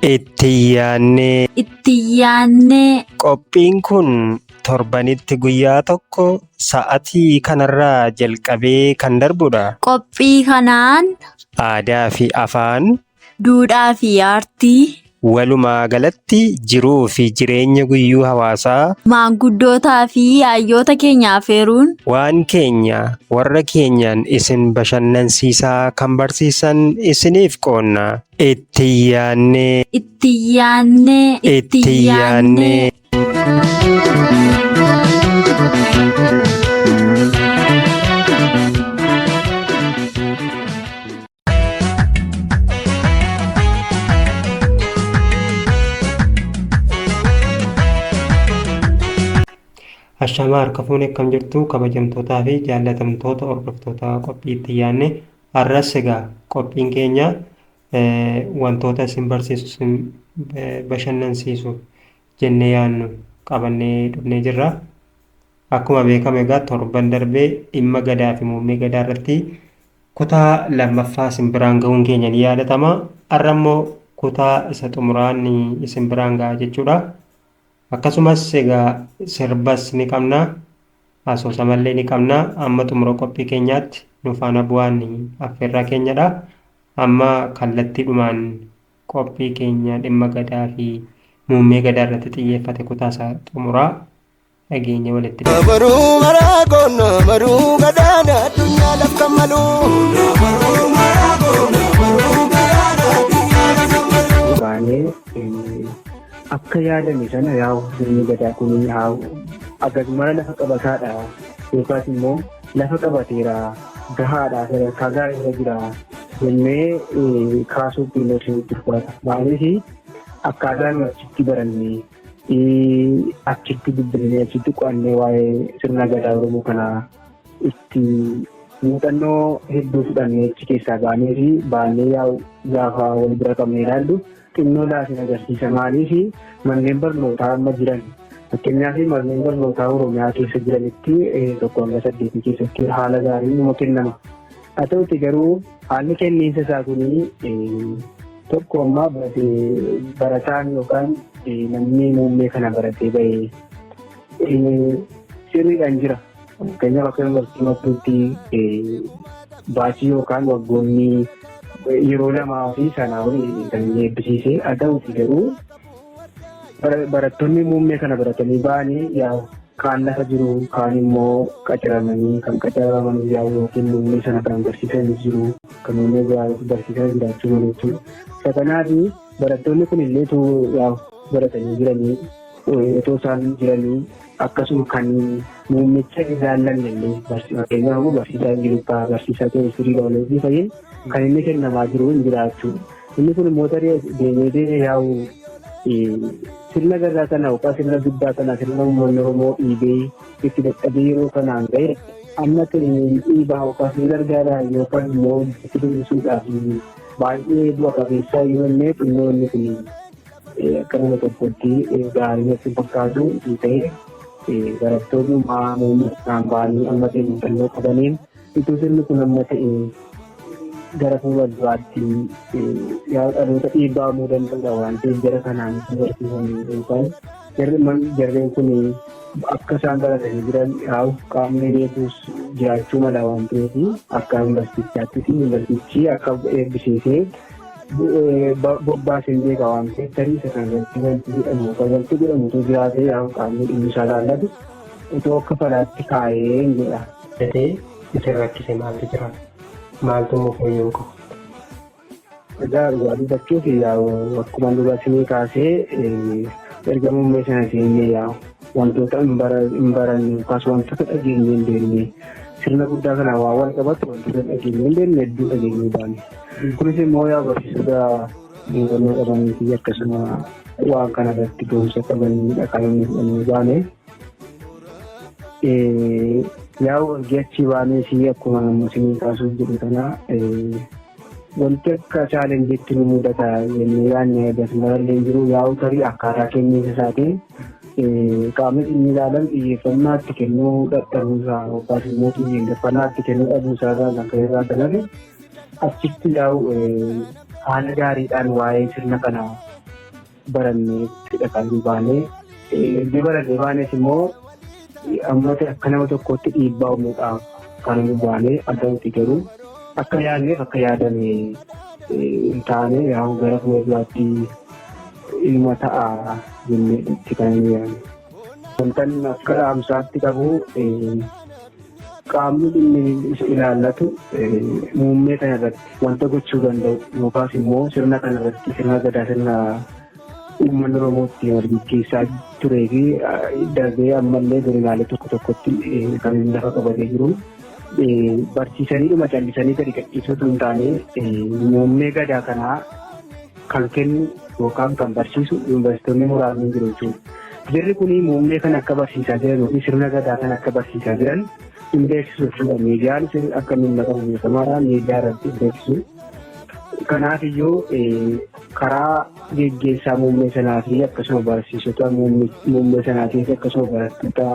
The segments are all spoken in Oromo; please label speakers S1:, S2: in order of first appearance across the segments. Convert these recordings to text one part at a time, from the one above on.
S1: Itti yaannee.
S2: Itti yaannee.
S1: Qophiin kun torbanitti guyyaa tokko sa'atii kanarraa jalqabee kan darbudha.
S2: Qophii kanaan.
S1: Aadaa fi afaan.
S2: Duudhaa fi aartii.
S1: Walumaa galatti jiruu fi jireenya guyyuu hawaasaa.
S2: Maanguddootaa fi hayyoota keenya afeeruun.
S1: Waan keenya warra keenyaan isin bashannansiisaa kan barsiisan isiniif qoonna. Itti yaannee.
S2: Itti yaannee.
S1: Itti yaannee. Ashamaa harka fuune akkam jirtu kabajamtootaa fi jaallatamtoota hordoftoota qophii itti yaanne har'as egaa qophiin keenya wantoota isin barsiisu isin bashannansiisu jennee yaannu qabannee dhufnee jirra. Akkuma beekamu egaa torban darbee dhimma gadaa fi muummee gadaa irratti kutaa lammaffaa isin biraan gahuun keenya ni yaadatama. Har'a immoo kutaa isa xumuraan isin biraan ga'a jechuudha. Akkasumas egaa sirbas ni qabna, asoosamallee ni qabna. Amma xumura qophii keenyaatti nu faana bu'aan affeerraa keenyadha. Amma kallattiidhumaan qophii keenya dhimma gadaa fi muummee gadaa irratti xiyyeeffate kutaa isa xumuraa dhageenya walitti deebina.
S3: Baruu maraa goona baruu gadaana addunyaa laf kan malu.
S4: Baanee akka yaadame sana yaa'u sirni gadaa kun haa agas mara lafa qabataadha yookaas immoo lafa qabateera gahaadha sadarkaa gaarii irra jira jennee kaasuuf xinnoo isinitti ulfaata. Maaliif akkaataa nu achitti baranne achitti dubbifnee achitti qo'annee waa'ee sirna gadaa Oromoo kanaa itti muuxannoo hedduu fudhannee achi keessaa baanee fi baanee yaa'u gaafa wal bira qabnee ilaallu xinnoo laasin agarsiisa. Maaliif manneen barnootaa amma jiran fakkeenyaaf manneen barnootaa Oromiyaa keessa jiranitti tokko hanga saddeetii keessatti haala gaariin numa kennama. Haa ta'uti garuu haalli kenniinsa isaa kun tokko ammaa barataan yookaan namni muummee kana baratee bahee sirriidhaan jira. Fakkeenyaaf akka yuunivarsiitii Mattuutti baasii yookaan waggoonni yeroo lamaa fi sanaa olii kan inni eebbisiise. Haa ta'uti garuu barattoonni muummee kana baratanii ba'anii yaa'u kaan lafa jiru kaan immoo qacaramanii kan qacaraman yaa'u yookiin muummee sana kan barsiisanis jiru kan muummee biraa barsiisaa jiraachuu malu jechuudha. Isa kanaaf barattoonni kun illee yaa'u baratanii jiranii otoo isaan jiranii akkasuma kan muummicha ilaallanne illee fakkeenyaaf barsiisaa Ingiliffaa, barsiisaa keemistirii, baayoloojii fa'iin kan inni kennamaa jiru hin jira jechuudha. Inni kun immoo tarii deemee deemee yaa'u sirna gadaa kana yookaan sirna guddaa kana sirna uummanni Oromoo dhiibee itti dadhabee yeroo kanaan ga'e amma ta'e dhiibaa yookaan ni gargaara yookaan immoo itti deebisuudhaaf baay'ee bu'a qabeessa yoo inni xinnoo inni kun akka nama tokkotti gaarii natti fakkaatu ta'e barattoonni muummee isaan ba'anii amma ta'e muuxannoo qabaniin utuu sirni kun amma ta'e gara fuula duraatti dhaloota dhiibbaa uumuu danda'udha waan ta'eef jara kanaan barsiifamuu yookaan jarreen kun akka isaan baratanii jiran yaa'u qaamni beekuus jiraachuu mala waan ta'eef akka yuunivarsiitichaattis yuunivarsiitichi akka eebbisiisee bobbaaseen beeka waan ta'eef tarii isa kana irratti wanti jedhamu wanti godhamu utuu jiraatee yaa'u qaamni dhimmi isaa ilaallatu utuu akka falaatti kaa'ee hin jedha.
S1: Gatee isin rakkise maaltu jira? Maaltu immoo fooyya'uu qaba?
S4: Egaa dhugaa dubbachuuf yaa'u akkuma dura isinii kaasee erga muummee sana seennee yaa'u wantoota hin baranne yookaas wantoota dhageenye hin beekne sirna guddaa kana waa wal qabatu wantoota dhageenye hin beekne hedduu dhageenye baane. Kunis immoo yaa barsiisota muuxannoo qabanii fi akkasuma waan kana irratti gahumsa qabanidha kan inni fudhannee baane. Yaa ergi achii baanee fi akkuma namni isinii kaasuuf jedhu kana Wanti akka challenge-tti nu mudata jennee yaadne akkasumallee hin jiru. Yaa'u tarii akkaataa kenniinsa isaatiin qaamni dhimmi ilaalan xiyyeeffannaa itti kennuu dadhabuusaa yookaas immoo xiyyeeffannaa itti kennuu dhabuusaa irraa kan ka'e irraa kan hafe achitti yaa'u haala gaariidhaan waa'ee sirna kana barannee itti kan nu baanee erga barannee baanes immoo amma akka nama tokkootti dhiibbaa uumuudhaaf kan nu baanee haa ta'uti garuu akka yaadneef akka yaadame hin taane yaa'u gara fuulduraatti ilma ta'a jennee itti kan nu yaadne. Wantan akka dhaamsaatti qabu qaamni dhimmi ilaallatu muummee kana irratti wanta gochuu danda'u yookaas immoo sirna kana irratti sirna gadaa sirna uummanni Oromoo ittiin wal gaggeessaa turee fi darbee ammallee godinaalee tokko tokkotti kan inni lafa qabatee jiru. Barsiisanii dhuma callisanii gadi gadhiisuu osoo hin taane muummee gadaa kanaa kan kennu yookaan kan barsiisu yuunivarsiitonni muraasni jiru jechuudha. Jarri kun muummee kana akka barsiisaa jiran yookiin sirna gadaa kana akka barsiisaa jiran hin beeksisu jechuudha. Miidiyaan akka inni qabu beekamaadha. Miidiyaa irratti hin beeksisu. Kanaaf iyyuu karaa geggeessaa muummee sanaa fi akkasuma barsiisota muummee sanaatii fi akkasuma barattoota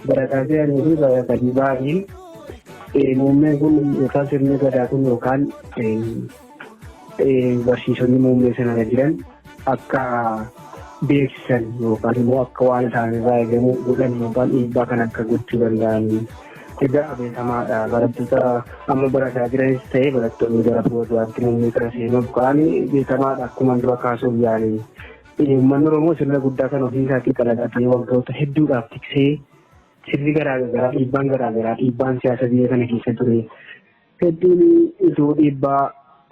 S4: barataa jiranii fi baratanii baay'een muummeen kun yookaan sirni gadaa kun yookaan barsiisonni muummee sanarra jiran akka beeksisan yookaan immoo akka waan isaanirraa eegamu godhan yookaan dhiibbaa kan akka gochuu danda'an. Egaa beekamaadha. Barattoota amma barataa jiranis ta'ee barattoonni gara fuulduraatti muummee kana seenuuf ka'an beekamaadha. Akkuma dura kaasuuf yaale. Uummanni Oromoo sirna guddaa kan ofii isaatii kalaqatee waggoota hedduudhaaf tiksee sirni garaagaraa dhiibbaan garaagaraa dhiibbaan siyaasa biyya kana keessa ture hedduun utuu dhiibbaa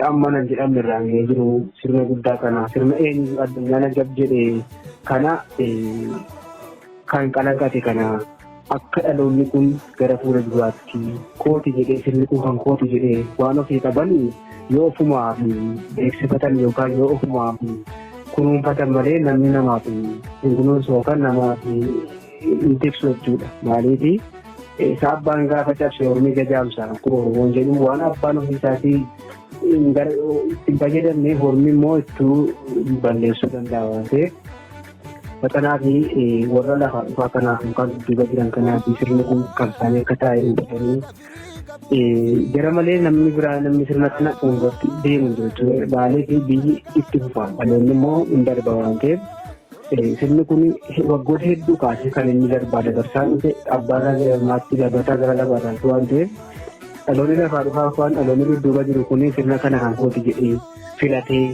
S4: amma nan jedhamne irraan ga'ee jiru sirna guddaa kana sirna eenyu addunyaan ajab jedhe kana kan kalaqate kana akka dhaloonni kun gara fuula duraatti kooti jedhee sirni kun kan kooti jedhee waan ofii qaban yoo ofumaa fi beeksifatan yookaan yoo ofumaa fi kunuunfatan malee namni namaaf hin kunuunsu yookaan namaaf hin tiksu jechuudha. Maaliif isa abbaan gaafa cabse ormi gajaamsa akkuma Oromoon jedhu waan abbaan ofii isaatii hin fayyadamne hormi immoo ittuu balleessuu danda'a waan ta'eef. Kanaaf warra lafaa dhufaa kanaaf yookaan dudduuba jiran kanaaf sirni kun kan isaanii akka taa'e hubatanii gara malee namni biraa namni sirna kana fuulduratti deemu jechuudha. Maaliif biyyi itti fufa dhaloonni immoo hin darba waan ta'eef sirni kun waggoota hedduu kaasee kan inni darbaa dabarsaa dhufe abbaarraa gara ilmaatti labataa gara labaataatti waan ta'eef dhaloonni lafaa dhufaa waan dhaloonni dudduuba jiru kun sirna kana kan kooti jedhee filatee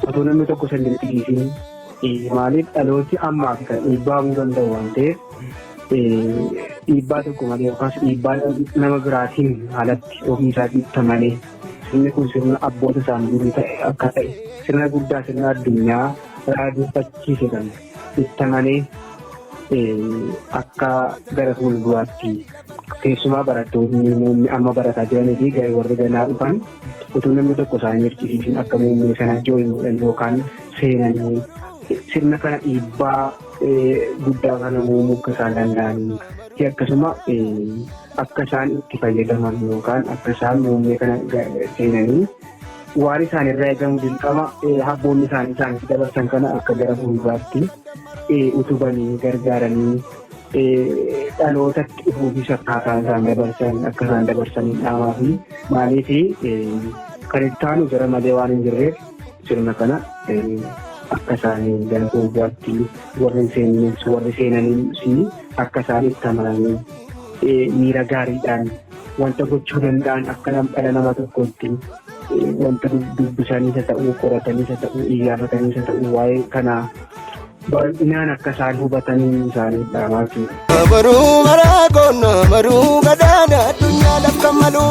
S4: otoo namni tokko san dirqisiisin maaliif dhalooti ammaaf kan dhiibbaa uumuu danda'u waan ta'eef dhiibbaa tokko malee yookaas dhiibbaa nama biraatiin alatti ofii isaa dhiibta malee sirni kun sirna abboota isaan durii ta'e akka ta'e sirna guddaa sirna addunyaa raajeffachiise kan itti malee akka gara fuulduraatti keessumaa barattoonni muummee amma barataa jiranii fi garee warri ganaa dhufan utuu namni tokko isaan dirqisiisin akka muummee sana join godhan yookaan seenanii sirna kana dhiibbaa guddaa kana uumuu akka isaan danda'anii fi akkasuma akka isaan itti fayyadaman yookaan akka isaan muummee kana seenanii waan isaan irraa eegamu dirqama abboonni isaanii isaanitti dabarsan kana akka gara fuulduraatti utubanii gargaaranii dhalootatti dhufuufis akkaataa isaan dabarsan akka isaan dabarsanii dhaamaa fi maaliif kan itti aanu gara malee waan hin jirreef sirna kana akka isaan gara fuulduraatti warri hin seennes warri seenaniis akka isaan itti amananii miira gaariidhaan wanta gochuu danda'an akka dhala nama tokkootti wanta dubbisaniis haa ta'uu qorataniis haa ta'uu iyyaafataniis haa ta'uu waa'ee kana bal'inaan akka isaan hubatanii isaanii dhaamaa jechuudha.
S3: Baruu maraa goona baruu gadaana addunyaa laf kan malu.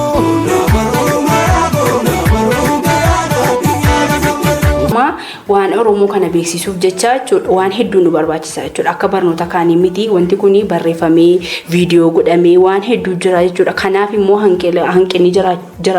S5: Waan Oromoo kana beeksisuuf jecha jechuudha waan hedduu nu barbaachisa jechuudha. Akka barnoota kaanii miti, wanti kun barreeffamee, viidiyoo godhamee, waan hedduu jira jechuudha. Kanaaf immoo hanqinni jira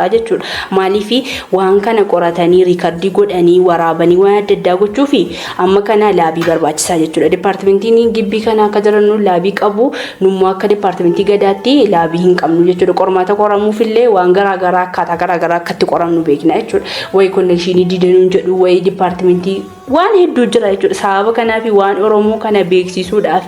S5: jechuudha. Maaliif waan kana qoratanii, record godhanii, waraabanii, waan adda addaa gochuufi amma kana lab barbaachisaa jechuudha. Dipaartimentiin gibbii kana akka jirannu lab qabu, nummoo akka dipaartimentii gadaatti lab hin qabnu jechuudha. Qormaata qoramuufillee waan garaagaraa, akkaataa garaagaraa akkatti qoramnu beekna jechuudha. Wayi connection didanuun jedhu, wayi dipaartimentii, waan hedduu jira jechuudha. Sababa kanaaf waan Oromoo kana beeksisuudhaaf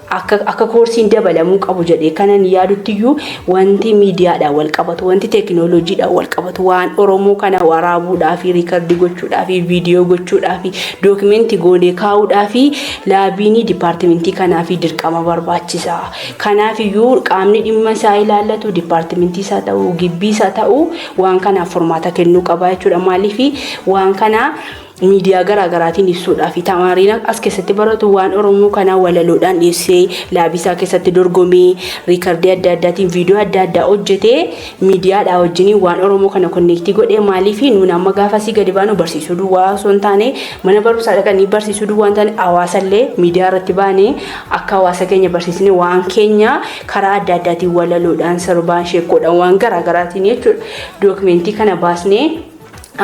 S5: akka koorsiin dabalamuu qabu jedhee kanan yaaduttiyyuu, wanti miidiyaadhaan wal qabatu, wanti teekinooloojiidhaan wal qabatu, waan Oromoo kana waraabuudhaa fi record gochuudhaa fi viidiyoo gochuudhaa fi document goonee kaa'uudhaa fi laabiin dipaartimentii kanaa fi dirqama barbaachisa. Kanaafiyyuu qaamni dhimma isaa ilaallatu, dipaartimentii isaa ta'uu, gibbii isaa ta'uu, waan kanaaf furmaata kennuu qaba jechuudha. Maaliif waan kana miidiyaa garaagaraatiin ibsuudhaaf tamaariin as keessatti baratu waan Oromoo kanaa walaloodhaan dhiyeessee, laabisaa keessatti dorgomee, record adda addaatiin viidiyoo adda addaa hojjetee, miidiyaadhaa wajjiniin waan Oromoo kana connect godhee. Maaliif nuun amma gaafa asii gadi baanu barsiisuu duwwaa osoo hin taane, mana barumsaa dhaqanii barsiisuu duwwaa hin taane, hawaasallee miidiyaa irratti baanee akka hawaasa keenya barsiisne, waan keenya karaa adda addaatiin, walaloodhaan, sirbaan, sheekkoodhaan, waan garaagaraatiin jechuudha, document kana baasnee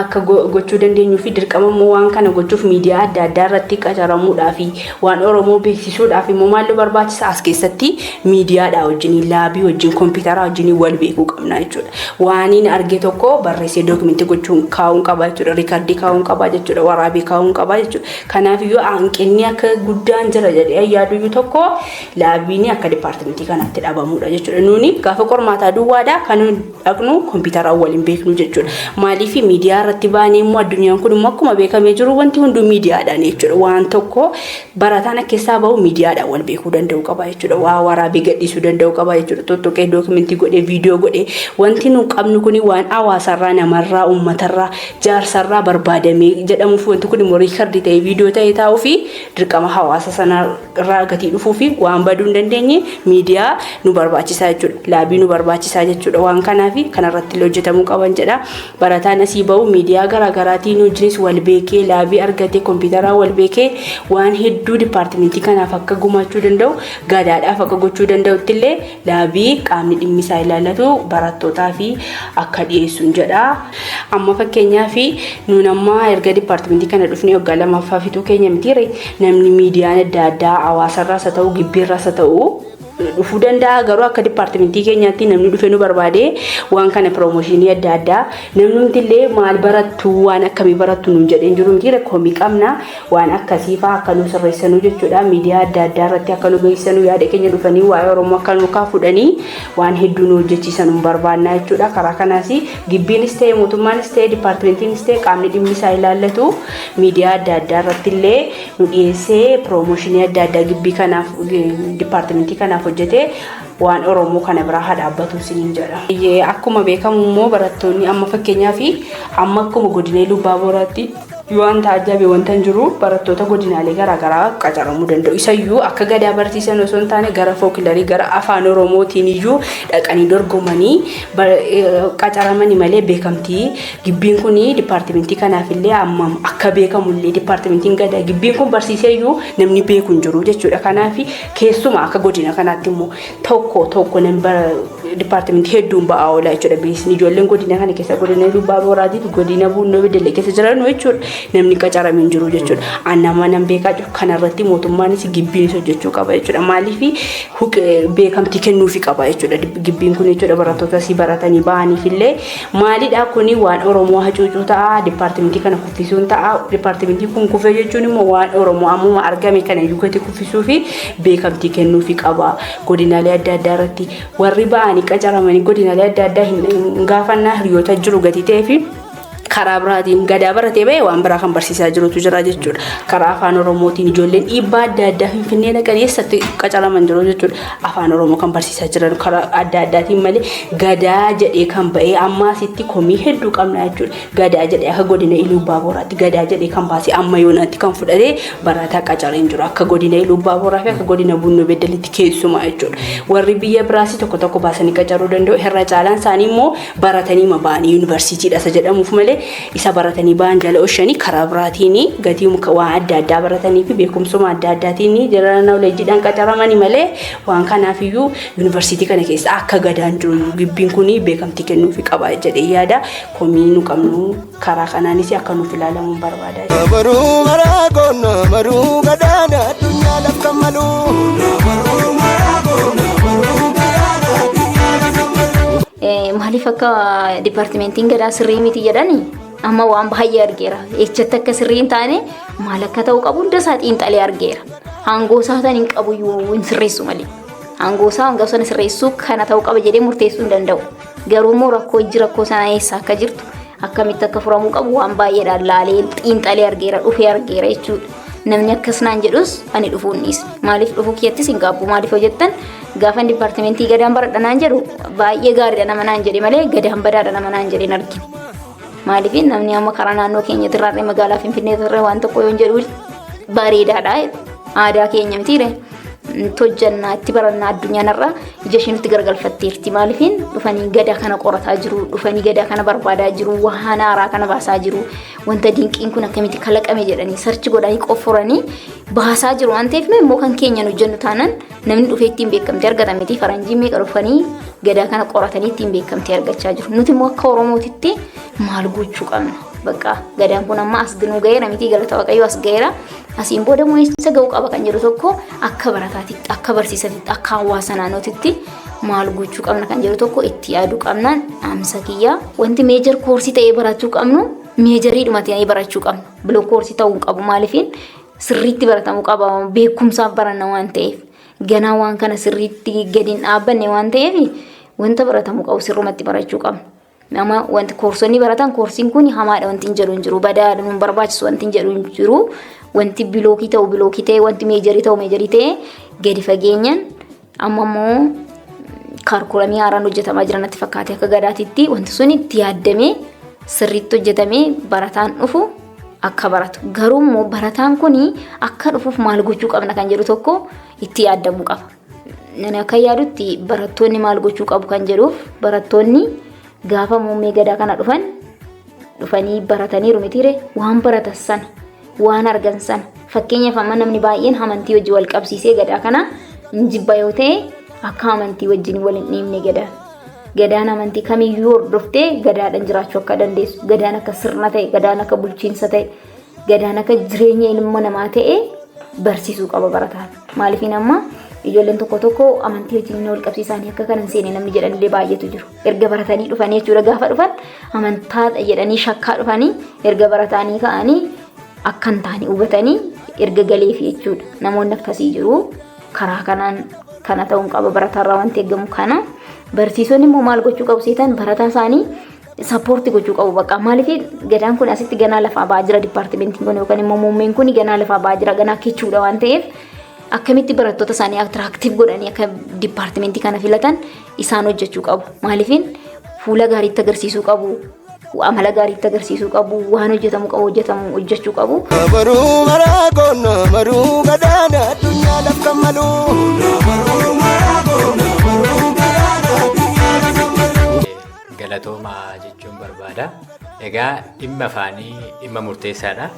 S5: akka gochuu dandeenyuu fi dirqama immoo waan kana gochuuf miidiyaa adda addaa irratti qacaramuudhaa fi waan Oromoo beeksisuudhaaf immoo maallu barbaachisa? As keessatti miidiyaadhaa wajjin, lab wajjin, kompiitaraa wajjin wal beekuu qabna jechuudha. Waan inni arge tokko barreessee document gochuun kaa'uun qaba jechuudha. Record kaa'uun qaba jechuudha. Waraabee kaa'uun qaba jechuudha. Kanaaf iyyuu hanqinni akka guddaan jira jedhee yaaduyyuu tokko laabiin akka dipaartimentii kanaatti dhabamuudha jechuudha. Nuuni gaafa qormaataa duwwaadha kan dhaqnu, kompiitaraan waliin beeknu jechuudha. Maaliif miidiyaa irratti baanee immoo, addunyaan kun immoo akkuma beekamee jiru wanti hunduu miidiyaadhaan jechuudha. Waan tokko barataan akka keessaa bahu miidiyaadhaan wal beekuu danda'u qaba jechuudha. Waa waraabee gadhiisuu danda'u qaba jechuudha. Tuttuqee, document godhee, viidiyoo godhee, wanti nu qabnu kuni waan hawaasarraa, namarraa, uummatarraa, jaarsarraa barbaadamee jedhamuuf, wanti kun immoo record ta'ee, viidiyoo ta'ee taa'uu fi dirqama hawaasa sanarraa gatii dhufuu fi waan baduu hin dandeenye miidiyaa nu barbaachisaa jechuudha. Lab nu barbaachisaa jechuudha. Waan kanaaf kanarratti illee hojjetamuu qaban jedha. Barataan asii bahu miidiyaa garaagaraatiin wajjinis wal beekee, lab argatee, kompiitaraa wal beekee, waan hedduu dipaartimentii kanaaf akka gumaachuu danda'u, gadaadhaaf akka gochuu danda'utti illee lab qaamni dhimmi isaa ilaallatu barattootaa fi akka dhiyeessuun jedha. Amma fakkeenyaaf nuun amma erga dipaartimentii kana dhufnee waggaa lamaffaa fixuu keenya mitiire, namni miidiyaan adda addaa hawaasarraas haa ta'u, gibbiirraas haa ta'u, dhufuu danda'a. Garuu akka dipaartimentii keenyaatti namni dhufee nu barbaade waan kana promotion adda addaa, namni illee maal barattu, waan akkamii barattu nuun jedheen jiru miti. Komii qabna, waan akkasii fa'aa akka nu sirreessanuu jechuudha. Miidiyaa adda addaa irratti akka nu beeksisanuu, yaada keenya dhufanii waa'ee Oromoo akka nu fuudhanii waan hedduu nu hojjechiisan nu barbaanna jechuudha. Karaa kanaas gibbiinis ta'e, mootummaanis ta'e, dipaartimentiinis ta'e, qaamni dhimmi isaa ilaallatu miidiyaa adda addaa irratti illee nu dhiyeessee, promotion adda addaa gibbii kanaaf, dipaartimentii kanaaf hojjetee, waan Oromoo kana biraa haa dhaabbatu isiniin jedha. Akkuma beekamu immoo barattoonni amma fakkeenyaaf amma akkuma godina Iluu Abbaa Booraatti waan taajjabe wanta hin jiru, barattoota godinaalee garaagaraa qacaramuu danda'u. Isayyuu akka gadaa barsiisan osoo hin taane, gara folklore, gara afaan Oromootiin iyyuu dhaqanii dorgomanii qacaramanii malee, beekamtii gibbiin kun dipaartimentii kanaaf illee amma akka beekamullee, dipaartimentiin gadaa gibbiin kun barsiisee iyyuu namni beeku hin jiru jechuudha. Kanaaf keessumaa akka godina kanaatti immoo tokko tokko namni dipaartimentii hedduun ba'aa oola jechuudha. Beeksisni ijoolleen godina kana keessa, godina Iluu Abbaa Booraatiif godina Buunnoo Beddellee keessa jiran jechuudha. Namni qacaramee hin jiru jechuudha. Annama nan beekaa jiru kanarratti mootummaanis gibbiinis hojjechuu qaba jechuudha. Maaliif beekamtii kennuufi qaba jechuudha. Gibbiin kun jechuudha barattoota asii baratanii ba'aniif illee maalidha, kuni waan Oromoo hacuucuu ta'a, dipaartimentii kana kuffisuun ta'a. Dipaartimentii kun kufee jechuun immoo waan Oromoo ammuma argame kana iyyuu gati kuffisuu fi beekamtii kennuufi qaba. Godinaalee adda addaa irratti warri ba'anii qacaramanii godinaalee adda addaa hin gaafannaa hiriyoota jiru gatii ta'ee fi karaa biraatiin gadaa baratee ba'e waan biraa kan barsiisaa jirutu jira jechuudha. Karaa afaan Oromootiin ijoolleen dhiibbaa adda addaa Finfinnee dhaqanii eessatti qacaraman jiru jechuudha. Afaan Oromoo kan barsiisaa jiran karaa adda addaatiin malee, gadaa jedhee kan ba'ee amma asitti komii hedduu qabna jechuudha. Gadaa jedhee akka godina Iluu Abbaa Booraatti gadaa jedhee kan baasee amma yoonaatti kan fudhatee barataa qacaree hin jiru. Akka godina Iluu Abbaa Booraa fi akka godina Bunnoo Beddelitti keessumaa jechuudha. Warri biyya biraas tokko tokko baasanii qacaruu danda'u. Irra caalaan isaanii immoo baratanii ma ba'anii yuunivarsiitiidha isa jedhamuuf malee. Isa baratanii ba'an jala oshanii karaa biraatiin gatii waan adda addaa baratanii fi beekumsuma adda addaatiin jala knowledgeedhaan qacaramanii malee waan kanaafiyyuu yuunivarsiitii kana keessa akka gadaan jiru gibbiin kun beekamtii kennuufi qaba jedhee yaada. Komii nu qabnu karaa kanaanis akka nuuf ilaalamuun barbaada.
S3: Baruu maraa goona baruu gadaana addunyaa laf kan malu.
S6: Maaliif akka dipaartimentiin gadaa sirrii miti jedhani amma waan baay'ee argeera. Echatti akka sirrii hin taane, maal akka ta'u qabu hunda isaa xiinxalee argeera. Aangoo isaa tan hin qabu iyyuu hin sirreessu malee. Aangoo isaa hanga sana sirreessuu kana ta'uu qaba jedhee murteessuu hin danda'u. Garuu immoo rakkoo ijji rakkoo sana eessa akka jirtu, akkamitti akka furamuu qabu waan baay'eedhaan laalee xiinxalee argeera, dhufee argeera jechuudha. Namni akkas naan jedhus ani dhufuu hin dhiisne. Maaliif dhufuu kiyyattis hin gaabbu? Maaliif hojjettan gaafa dipaartimentii gadaan baradha naan jedhu, baay'ee gaariidha nama naan jedhe malee gadaan badaadha nama naan jedhe hin argine. Maaliif namni amma karaa naannoo keenyatti irraa, magaalaa Finfinnee irraa waan tokko yoo jedhu, bareedaadha. Aadaa keenya mitiire hojjannaa itti barannaa, addunyaan irraa ija ishee nutti garagalfatteerti. Maaliifin dhufanii gadaa kana qorataa jiru, dhufanii gadaa kana barbaadaa jiru, waan haaraa kana baasaa jiru, wanta dinqiin kun akkamitti kalaqame jedhanii search godhanii qofforanii baasaa jiru waan ta'eef, immoo kan keenyan hojjennu taanaan namni dhufee ittiin beekamtii argata miti? Faranjii meeqa dhufanii gadaa kana qoratanii ittiin beekamtii argachaa jiru. Nuti immoo akka Oromootitti maal gochuu qabna? Bakka gadaan kun amma as nuu ga'eera miti? Galata Waaqayyoo as ga'eera. Asiin booda immoo eessa ga'uu qaba kan jedhu tokko, akka barataatitti, akka barsiisatitti, akka hawaasa naannootitti maal gochuu qabna kan jedhu tokko itti yaaduu qabnaan dhaamsa kiyyaa. Wanti major course ta'ee barachuu qabnu majoriidhuma ta'ee barachuu qabna. Block course ta'uu hin qabu. Maaliifin sirriitti baratamuu qaba, beekumsaaf baranna waan ta'eef. Ganaa waan kana sirriitti gadi hin dhaabbanne waan ta'eef, wanta baratamuu qabu sirrumatti barachuu qabna. Nama wanti coursonni baratan, courseiin kun hamaadha wanti hin jedhu hin jiru, badaadha, nun barbaachisu wanti hin jedhu hin jiru. Wanti block ta'u block ta'e, wanti major ta'u major ta'e, gadi fageenyaan. Amma immoo curriculum haaraan hojjetamaa jiran natti fakkaate. Akka gadaatitti wanti sun itti yaaddamee sirriitti hojjetamee barataan dhufu akka baratu, garuu immoo barataan kun akka dhufuuf maal gochuu qabna kan jedhu tokko itti yaaddamuu qaba. Ani akka yaadutti barattoonni maal gochuu qabu kan jedhuuf, barattoonni gaafa muummee gadaa kana dhufan, dhufanii barataniiru mitiire? Waan baratan sana, waan argan sana, fakkeenyaaf amma namni baay'een amantii wajjin wal qabsiisee gadaa kana hin jibba yoo ta'e, akka amantii wajjin wal hin dhiibne, gadaan amantii kamiyyuu hordoftee gadaadhaan jiraachuu akka dandeessu, gadaan akka sirna ta'e, gadaan akka bulchiinsa ta'e, gadaan akka jireenya ilma namaa ta'e barsiisuu qaba barataan. Maaliifin amma ijoolleen tokko tokko amantii wajjin wal qabsiisanii akka kana hin seene namni jedhanillee baay'eetu jiru. Erga baratanii dhufanii jechuudha. Gaafa dhufan amantaa jedhanii shakkaa dhufanii, erga baratanii ka'anii akka hin taane hubatanii erga galeefi jechuudha. Namoonni akkasii jiru. Karaa kanaan kana ta'uun qaba barataarraa wanti eegamu kana. Barsiisonni immoo maal gochuu qabu seetan? Barataa isaanii support gochuu qabu bakka. Maaliif gadaan kun asitti ganaa lafaa ba'aa jira, dipaartimentiin kun yookaan immoo muummeen kun ganaa lafaa ba'aa jira, ganaa kichuudha waan ta'eef, akkamitti barattoota isaanii attractive godhanii akka dipaartimentii kana filatan isaan hojjechuu qabu. Maaliifin fuula gaariitti agarsiisuu qabu, amala gaariitti agarsiisuu qabu, waan hojjetamu qabu hojjetamu hojjechuu qabu.
S3: Baruu maraa goona baruu gadaana addunyaa laf kan malu. Baruu maraa goona baruu gadaana addunyaa laf kan malu.
S7: Galatoomaa jechuun barbaada. Egaa dhimma afaanii dhimma murteessaadha.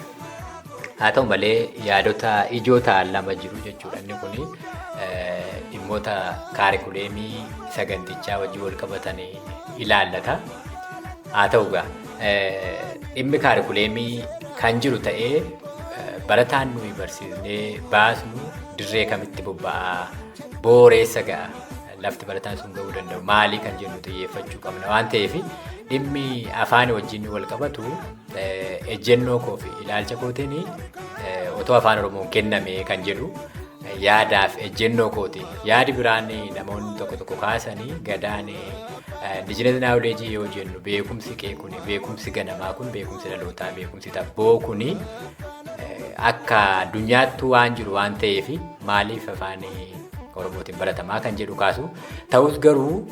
S7: Haa ta'u malee yaadota ijoo ta'an lama jiru jechuudha. Inni kun dhimmoota curriculum sagantichaa wajjin wal qabatanii ilaallata. Haa ta'u egaa dhimmi curriculum kan jiru ta'ee, barataan nuyi barsiisnee baasnu dirree kamitti bobba'aa, booreessa ga'a, lafti barataan sun ga'uu danda'u maalii kan jennu xiyyeeffachuu qabna waan ta'eef, dhimmi afaan wajjin wal qabatu ejjennoo koo fi ilaalcha kootiin otoo afaan Oromoon kenname kan jedhu yaadaaf ejjennoo kooti. Yaadi biraan namoonni tokko tokko kaasanii, gadaan indigenous knowledge yoo jennu, beekumsi qe'ee kun, beekumsi ganamaa kun, beekumsi dhalootaa, beekumsi tabboo kun akka addunyaattuu waan jiru waan ta'eef, maaliif afaan Oromootiin baratamaa kan jedhu kaasu. Ta'us garuu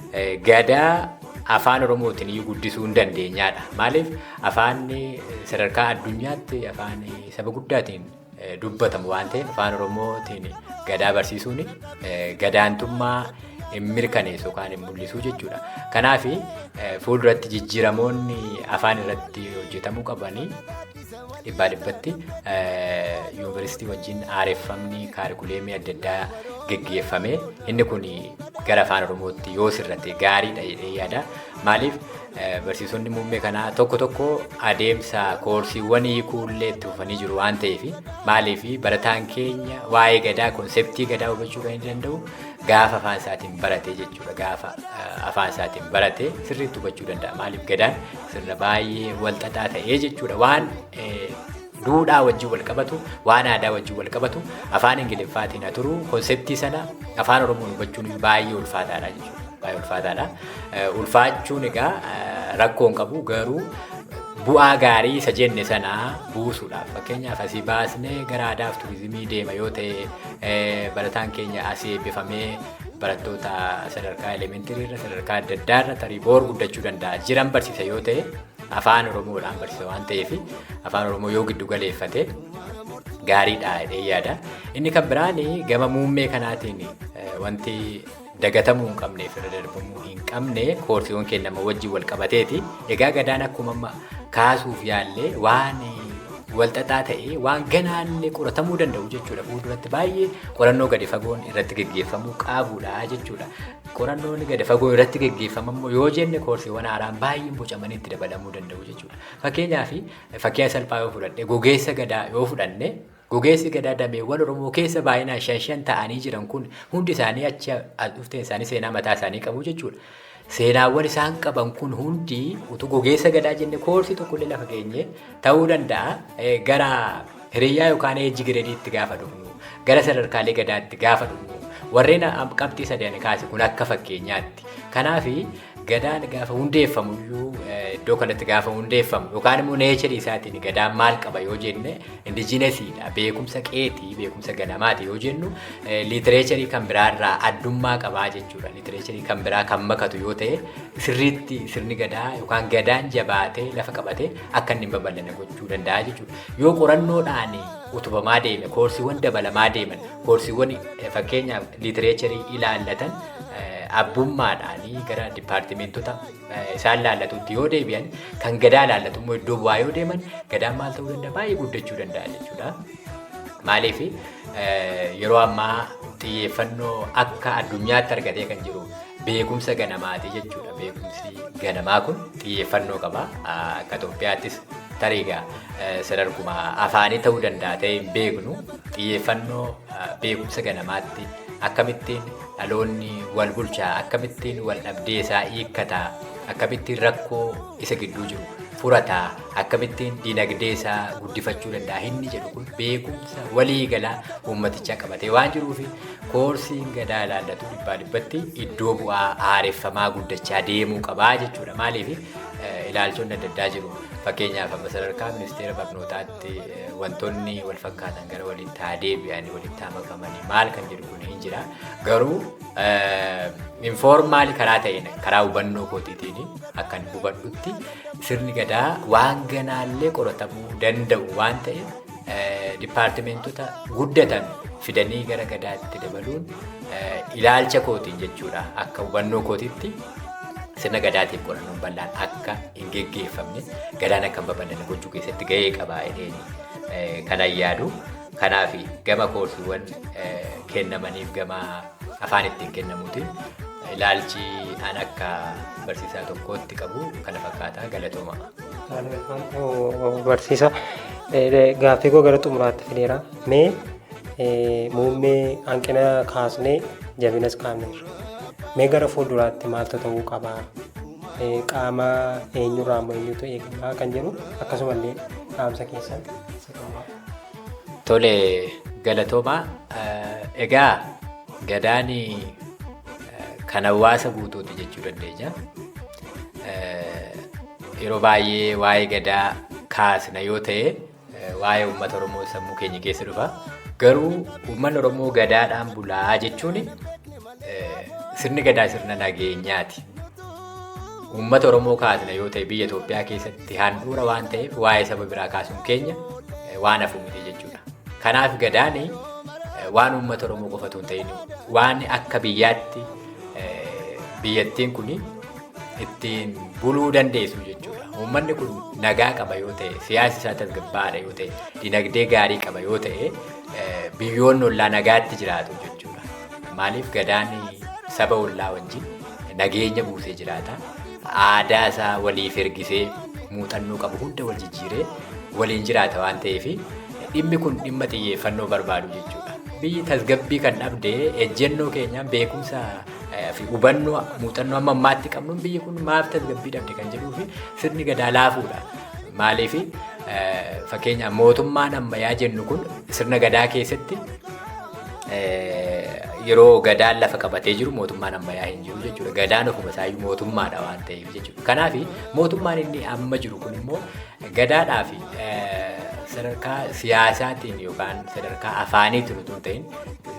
S7: gadaa afaan Oromootiin iyyuu guddisuu hin dandeenyaadha. Maaliif afaan sadarkaa addunyaatti afaan saba guddaatiin dubbatamu waan ta'eef, afaan Oromootiin gadaa barsiisuun gadaantummaa hin mirkaneessu yookaan hin mul'isu jechuudha. Kanaaf fuulduratti jijjiiramoonni afaan irratti hojjetamuu qabanii dhibbaa dhibbatti yuunivarsiitii wajjin haareffamni kaarikuleemii adda addaa geggeeffame inni kun gara afaan Oromootti yoo sirrate gaariidha jedhee yaada. Maaliif barsiisonni muummee kanaa tokko tokko adeemsa koorsiiwwan hiikuullee itti fufanii jiru waan ta'eef, maaliif barataan keenya waa'ee gadaa, konseptii gadaa hubachuu kan hin danda'u gaafa afaan isaatiin barate jechuudha. Gaafa afaan isaatiin barate sirriitti hubachuu danda'a. Maaliif gadaan sirna baay'ee walxaxaa ta'ee jechuudha. Waan duudhaa wajjin wal qabatu, waan aadaa wajjin wal qabatu afaan Ingiliffaatiin haa turu, konseptii sana afaan Oromoon hubachuun baay'ee ulfaataadha jechuudha. Baay'ee ulfaataadha. Ulfaachuun egaa rakkoo hin qabu, garuu bu'aa gaarii isa jenne sanaa buusuudhaaf, fakkeenyaaf asii baasnee gara aadaaf turizimii deema yoo ta'e, barataan keenya asii eebbifamee barattoota sadarkaa elementirii irra, sadarkaa adda addaa irra tarii boor guddachuu danda'a jiran barsiisa yoo ta'e, afaan Oromoodhaan barsiisa waan ta'eef afaan Oromoo yoo giddu galeeffate gaariidha jedhee yaada. Inni kan biraan gama muummee kanaatiin wanti dagatamuu hin qabneef irra darbamuu hin qabne koorsiiwwan kennama wajjin wal qabateeti. Egaa gadaan akkuma amma kaasuuf yaallee waan walxaxaa ta'ee waan ganaallee qoratamuu danda'u jechuudha. Fuulduratti baay'ee qorannoo gadi fagoon irratti geggeeffamuu qabuudha jechuudha. Qorannoon gadi fagoo irratti geggeeffamu immoo yoo jenne koorsiiwwan haaraan baay'een bocamanii itti dabalamuu danda'u jechuudha. Fakkeenyaaf fakkeenya salphaa yoo fudhadhe, gogeessa gadaa yoo fudhanne, gogeessi gadaa dameewwan Oromoo keessa baay'inaan shan shan ta'anii jiran kun hundi isaanii achi as dhufteen isaanii seenaa mataa isaanii qabu jechuudha. Seenaawwan isaan qaban kun hundi utuu gogeessa gadaa jenne koorsii tokkollee lafa keenye ta'uu danda'a. Gara hiriyyaa yookaan eejji gireediitti gaafa dhufnu, gara sadarkaalee gadaatti gaafa dhufnu, warreen qabxii sadeen kaase kun akka fakkeenyaatti. Kanaaf gadaan gaafa hundeeffamu iyyuu, iddoo kanatti gaafa hundeeffamu yookaan immoo neecharii isaatiin gadaan maal qaba yoo jenne, indigenousiidha, beekumsa qeetii, beekumsa ganamaati yoo jennu, literature kan biraarraa addummaa qabaa jechuudha. Literature kan biraa kan makatu yoo ta'e, sirriitti sirni gadaa yookaan gadaan jabaatee lafa qabatee akka inni hin babal'anne gochuu danda'a jechuudha. Yoo qorannoodhaan utubamaa deeme, koorsiiwwan dabalamaa deeman, koorsiiwwan fakkeenyaaf literature ilaallatan abbummaadhaanii gara dipaartimeentota isaan laallatutti yoo deebi'an, kan gadaa laallatu immoo iddoo bu'aa yoo deeman, gadaan maal ta'uu danda'a? Baay'ee guddachuu danda'a jechuudha. Maaliif yeroo ammaa xiyyeeffannoo akka addunyaatti argatee kan jiru beekumsa ganamaati jechuudha. Beekumsi ganamaa kun xiyyeeffannoo qaba. Akka Itoophiyaattis tarii egaa sadarkuma afaanii ta'uu danda'a ta'ee hin beeknu, xiyyeeffannoo beekumsa ganamaatti akkamittiin dhaloonni wal bulchaa, akkamittiin wal dhabdee isaa hiikkataa, akkamittiin rakkoo isa gidduu jiru furataa, akkamittiin dinagdee isaa guddifachuu danda'a inni jedhu kun beekumsa waliigalaa uummatichaa qabatee waan jiruuf, koorsiin gadaa ilaallatu dhibbaa dhibbatti iddoo bu'aa haareffamaa guddachaa deemuu qabaa jechuudha. Maaliif ilaalchonni adda addaa jiru. Fakkeenyaaf amma sadarkaa ministeera barnootaatti wantoonni wal fakkaatan gara walitti haa deebi'anii, walitti haa makamanii maal kan jedhu kun hin jira. Garuu informal karaa ta'een, karaa hubannoo kootiitiin akkan hubadhutti, sirni gadaa waan ganaallee qoratamuu danda'u waan ta'eef, dipaartimeentota guddatan fidanii gara gadaatti dabaluun ilaalcha kootiin jechuudha, akka hubannoo kootiitti sirna gadaatiif qorannoon bal'aan akka hin geggeeffamne, gadaan akka hin babal'anne gochuu keessatti gahee qabaa jedheen kanan yaadu. Kanaaf gama koorsiiwwan kennamaniif, gama afaan ittiin kennamuutiin ilaalchi an akka barsiisaa tokkootti qabu kana fakkaata. Galatooma.
S1: Barsiisa, gaaffii koo gara xumuraatti fideera. Mee muummee hanqina kaasnee jabinas kaafneerra. Mee gara fuulduraatti maaltu ta'uu qabaa? Qaama eenyurraa immoo eenyutu eegamaa kan jedhu, akkasumallee dhaamsa keessan isa xumuraa.
S7: Tole, galatoomaa. Egaa gadaan kan hawaasa guutuuti jechuu dandeenya. Yeroo baay'ee waa'ee gadaa kaasna yoo ta'e, waa'ee uummata Oromoo sammuu keenya keessa dhufa. Garuu uummanni Oromoo gadaadhaan bulaa jechuun, sirni gadaa sirna nageenyaati. Uummata Oromoo kaasna yoo ta'e, biyya Itoophiyaa keessatti handhuura waan ta'eef waa'ee saba biraa kaasuun keenya waan hafu miti jechuudha. Kanaaf gadaan waan uummata Oromoo qofatu hin ta'in, waan akka biyyaatti biyyattiin kun ittiin buluu dandeessu jechuudha. Uummanni kun nagaa qaba yoo ta'e, siyaasni isaa tasgabbaa'aadha yoo ta'e, dinagdee gaarii qaba yoo ta'e, biyyoonni ollaa nagaatti jiraatu jechuudha. Maaliif gadaan saba ollaa wajjin nageenya buusee jiraata. Aadaa isaa waliif ergisee muuxannoo qabu hunda wal jijjiiree waliin jiraata waan ta'eef dhimmi kun dhimma xiyyeeffannoo barbaadu jechuudha. Biyyi tasgabbii kan dhabde ejjennoo keenyaan beekumsa fi hubannoo muuxannoo amma ammaatti qabnuun biyyi kun maaf tasgabbii dhabde kan jedhuu fi sirni gadaa laafuudha. Maaliif fakkeenyaaf mootummaan ammayyaa jennu kun sirna gadaa keessatti yeroo gadaan lafa qabatee jiru mootummaan ammayyaa hin jiru jechuudha. Gadaan ofuma isaayyuu mootummaadha waan ta'eef jechuudha. Kanaaf mootummaan inni amma jiru kun immoo gadaadhaa fi sadarkaa siyaasaatiin yookaan sadarkaa afaaniitiin utuu hin ta'in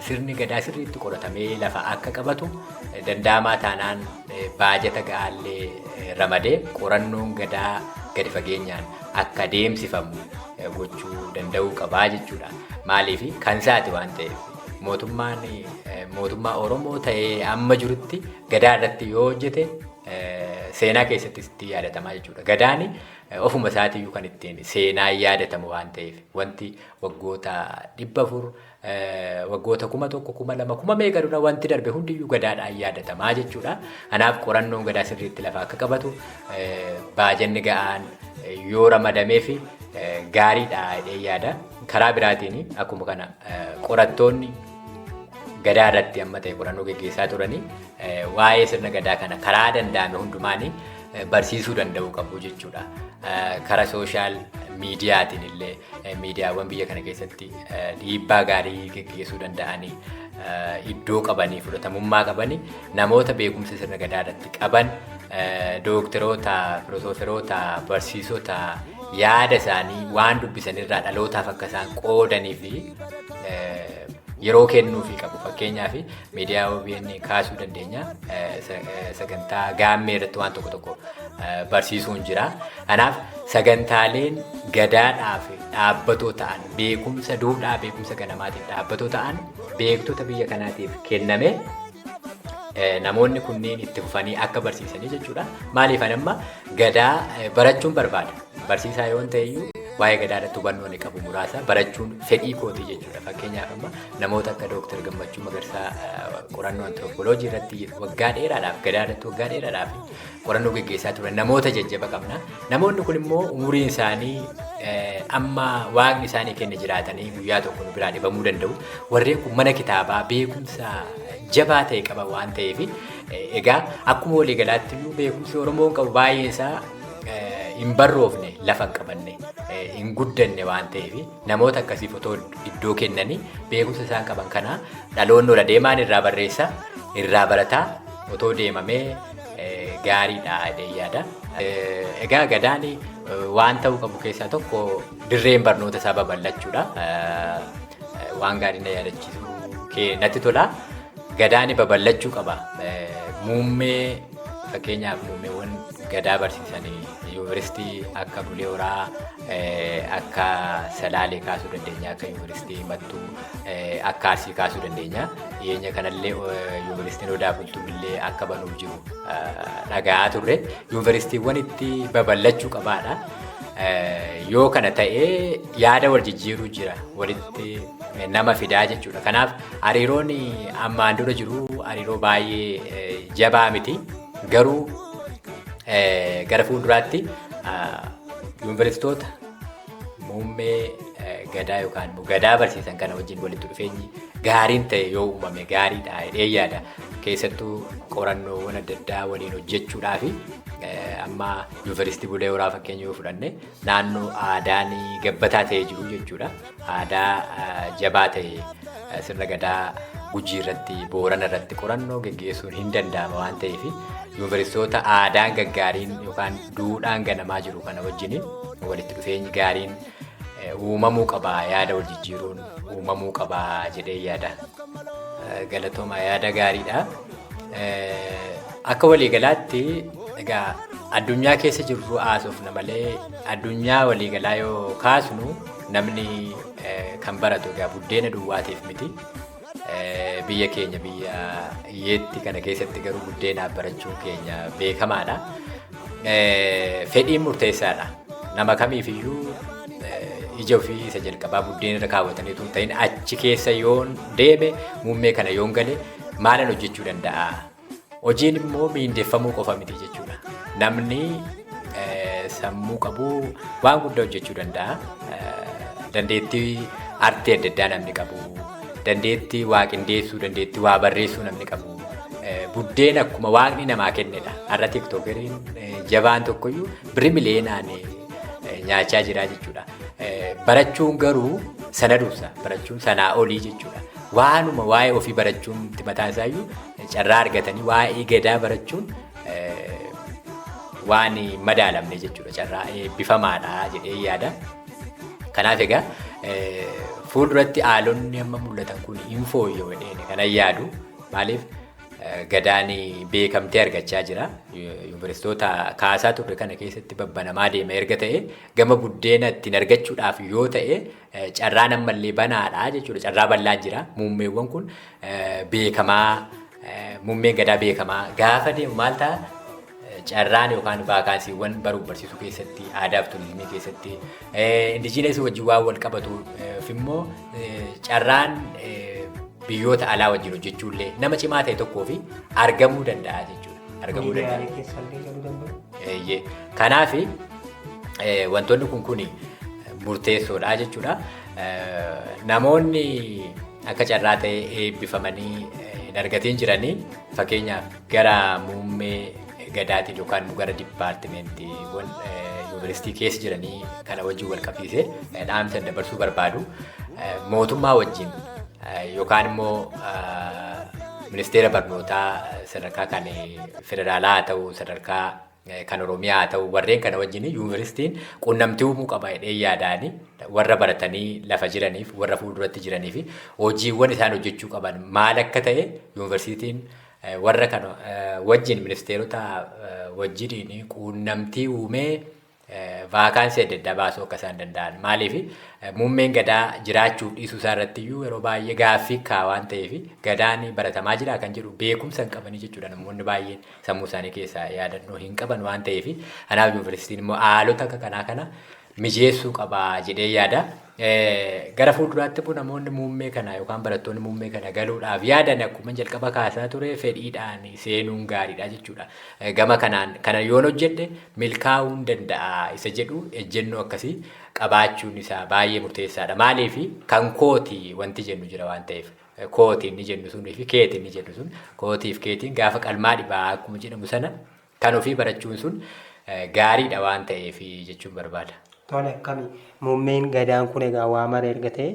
S7: sirni gadaa sirriitti qoratamee lafa akka qabatu danda'amaa taanaan baajata ga'aallee ramadee qorannoon gadaa gadi fageenyaan akka adeemsifamu gochuu danda'uu qabaa jechuudha. Maaliif kan isaati waan ta'eef mootummaan mootummaa Oromoo ta'ee amma jirutti gadaa irratti yoo hojjete seenaa keessatti itti yaadatamaa jechuudha. Gadaan ofuma isaatiiyyuu kan ittiin seenaa yaadatamu waan ta'eef wanti waggoota 400 waggoota 1000 2000 kuma meeqa dura wanti darbe hundiyyuu gadaadhaan yaadatamaa jechuudha. Kanaaf qorannoon gadaa sirriitti lafa akka qabatu baajanni ga'aan yoo ramadameef gaariidha jedhee yaada. Karaa biraatiin akkuma kana qorattoonni gadaa irratti amma ta'e qorannoo geggeessaa turanii waa'ee sirna gadaa kana karaa danda'ame hundumaan barsiisuu danda'uu qabu jechuudha. Karaa sooshaal miidiyaatiin illee miidiyaawwan biyya kana keessatti dhiibbaa gaarii geggeessuu danda'anii iddoo qabanii fudhatamummaa qabanii namoota beekumsa sirna gadaa irratti qaban dookteroota, pirofeesaroota, barsiisota yaada isaanii waan dubbisanirraa dhalootaaf akka isaan qoodanii fi yeroo kennuufii qabu. Fakkeenyaaf miidiyaa OBN kaasuu dandeenya. Sagantaa gaammee irratti waan tokko tokko barsiisuun jira. Kanaaf sagantaaleen gadaadhaaf dhaabbatoo ta'an beekumsa duudhaa beekumsa ganamaatiif dhaabbatoo ta'an beektota biyya kanaatiif kenname namoonni kunneen itti fufanii akka barsiisanii jechuudha. Maaliif ani amma gadaa barachuun barbaada. Barsiisaa yoon ta'eyyuu waa'ee gadaa irratti hubannoo ani qabu muraasa barachuun fedhii kooti jechuudha. Fakkeenyaaf amma namoota akka Dooktar Gammachuu Magarsaa qorannoo antiroopooloojii irratti waggaa dheeraadhaaf gadaa irratti waggaa dheeraadhaaf qorannoo geggeessaa turan namoota jajjaba qabna. Namoonni kun immoo umuriin isaanii amma waaqni isaanii kenne jiraatanii guyyaa tokko nu biraa dhibamuu danda'u. Warreen kun mana kitaabaa beekumsa jabaa ta'e qaban waan ta'eef egaa akkuma waliigalaatti iyyuu beekumsi Oromoon qabu baay'een isaa hin barroofne lafa hin qabanne hin guddanne waan ta'eef namoota akkasiif otoo iddoo kennanii beekumsa isaan qaban kana dhaloonni ol adeemaan irraa barreessa irraa barataa otoo deemamee gaariidha jedhee yaada. Egaa gadaan waan ta'uu qabu keessaa tokko dirreen barnoota isaa babal'achuudha. Waan gaarii na yaadachiisu kee natti tola. Gadaan babal'achuu qaba. Muummee fakkeenyaaf muummeewwan gadaa barsiisanii yuunivarsiitii akka Bulee Horaa, akka Salaalee kaasuu dandeenya, akka yuunivarsiitii Mattuu, akka Arsii kaasuu dandeenya. Dhiyeenya kanallee yuunivarsiitiin Odaa Bultumillee akka banuuf jiru dhaga'aa turre. Yuunivarsiitiiwwan itti babal'achuu qabaadha. Yoo kana ta'ee yaada wal jijjiiruu jira walitti nama fidaa jechuudha. Kanaaf hariiroon ammaan dura jiru hariiroo baay'ee jabaa miti. Garuu gara fuulduraatti yuunivarsiitoota muummee gadaa yookaan immoo gadaa barsiisan kana wajjin walitti dhufeenyi gaariin ta'e yoo uumame gaariidha jedhee yaada. Keessattuu qorannoowwan adda addaa waliin hojjechuudhaaf amma yuunivarsiitii Bulee Horaa fakkeenya yoo fudhanne naannoo aadaan gabbataa ta'e jiru jechuudha. Aadaa jabaa ta'e sirna gadaa Gujii irratti Boorana irratti qorannoo geggeessuun hin danda'ama waan ta'eef yuunivarsiitoota aadaan gaggaariin yookaan duudhaan ganamaa jiru kana wajjin walitti dhufeenyi gaariin uumamuu qaba yaada wal jijjiiruun uumamuu qaba jedhee yaada. Galatooma yaada gaariidha. Akka waliigalaatti egaa addunyaa keessa jirru haasofna malee addunyaa waliigalaa yoo kaasnu namni kan baratu egaa buddeena duwwaatiif miti. Biyya keenya biyya hiyyeetti kana keessatti garuu buddeenaaf barachuun keenya beekamaadha. Fedhiin murteessaadha. Nama kamiifiyyuu ija ofii isa jalqabaa buddeen irra kaawwatanii osoo hin ta'in achi keessa yoon deeme muummee kana yoon gale maalan hojjechuu danda'a? Hojiin immoo miindeffamuu qofa miti jechuudha. Namni sammuu qabu waan guddaa hojjechuu danda'a. Dandeettii artii adda addaa namni qabu, dandeettii waa qindeessuu, dandeettii waa barreessuu namni qabu. Buddeen akkuma waaqni namaa kennedha. Har'a tiktokeriin jabaan tokkoyyuu birri miliyoonaan nyaachaa jira jechuudha. Barachuun garuu sana dursa. Barachuun sanaa olii jechuudha. Waanuma waa'ee ofii barachuun mataan isaayyuu carraa argatanii waa'ee gadaa barachuun waan madaalamne jechuudha. Carraa eebbifamaadha jedhee yaada. Kanaaf egaa fuulduratti haalonni amma mul'atan kun hin fooyya'u jedheen kanan yaadu. Maaliif gadaan beekamtee argachaa jira. Yuunivarsiitota kaasaa turre kana keessatti babbanamaa deema erga ta'e gama buddeena ittiin argachuudhaaf yoo ta'e carraan ammallee banaadha jechuudha. Carraa bal'aa jira. Muummeewwan kun beekamaa muummeen gadaa beekamaa gaafa deemu maal ta'a? Carraan yookaan vaakaansiiwwan baruuf barsiisuu keessatti aadaa fi turizimii keessatti indijiinesii wajjin waan wal qabatuuf immoo carraan biyyoota alaa wajjin hojjechuullee nama cimaa ta'e tokkoo fi argamuu danda'a jechuudha. Argamuu danda'a. Kanaaf wantoonni kun murteessoodha jechuudha. Namoonni akka carraa ta'e eebbifamanii hin argatiin jiranii fakkeenyaaf gara muummee gadaatiin yookaan gara dipaartimentiiwwan yuunivarsiitii keessa jiranii kana wajjin wal qabsiisee dhaamsa dabarsuu barbaadu. Mootummaa wajjin yookaan immoo ministeera barnootaa sadarkaa kan federaalaa haa ta'u sadarkaa kan Oromiyaa haa ta'u warreen kana wajjin yuunivarsiitiin quunnamtii uumuu qaba jedhee yaadaani warra baratanii lafa jiraniif warra fuulduratti jiraniif hojiiwwan isaan hojjechuu qaban maal akka ta'e yuunivarsiitiin warra kana wajjin ministeerota wajjiniin quunnamtii uumee vaakaansii adda addaa baasuu akka isaan danda'an. Maaliif muummeen gadaa jiraachuuf dhiisuu isaa irratti iyyuu yeroo baay'ee gaaffii ka'a waan ta'eef gadaan baratamaa jira kan jedhu beekumsa hin qabanii jechuudha. Namoonni baay'een sammuu isaanii keessaa yaadannoo hin qaban waan ta'eef kanaaf yuunivarsiitiin immoo haalota akka kanaa kana mijeessuu qaba jedhee yaada. Gara fuulduraatti immoo namoonni muummee kana yookaan barattoonni muummee kana galuudhaaf yaadan akkuma jalqaba kaasaa ture fedhiidhaan seenuun gaariidha jechuudha. Gama kanaan kana yoon hojjedhe milkaa'uu hin danda'a isa jedhu ejjennoo akkasii qabaachuun isaa baay'ee murteessaadha. Maaliif kan kooti wanti jennu jira waan ta'eef kooti inni jennu sunii fi keeti inni jennu sun kootiif keetiin gaafa qalmaa dhibaa akkuma jedhamu sana kan ofii barachuun sun gaariidha waan ta'eef jechuun barbaada.
S1: Tole akkami muummeen gadaan kun egaa waa mara erga ta'e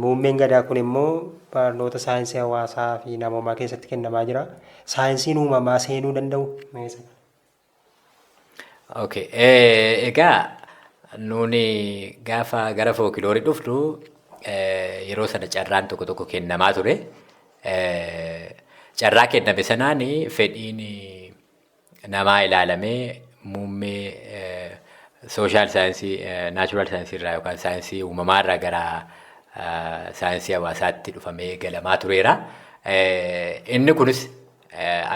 S1: muummeen gadaa kun immoo barnoota saayinsii hawaasaa fi namoomaa keessatti kennamaa jira. Saayinsiin uumamaa seenuu danda'u?
S7: Okay. Egaa nuuni gaafa gara fookiloorii dhufnu yeroo sana carraan tokko tokko kennamaa ture. Carraa kenname sanaan fedhiin namaa ilaalamee muummee sooshaal saayinsii, naachuraal saayinsii irraa yookaan saayinsii uumamaa irraa gara saayinsii hawaasaatti dhufamee galamaa tureera. Inni kunis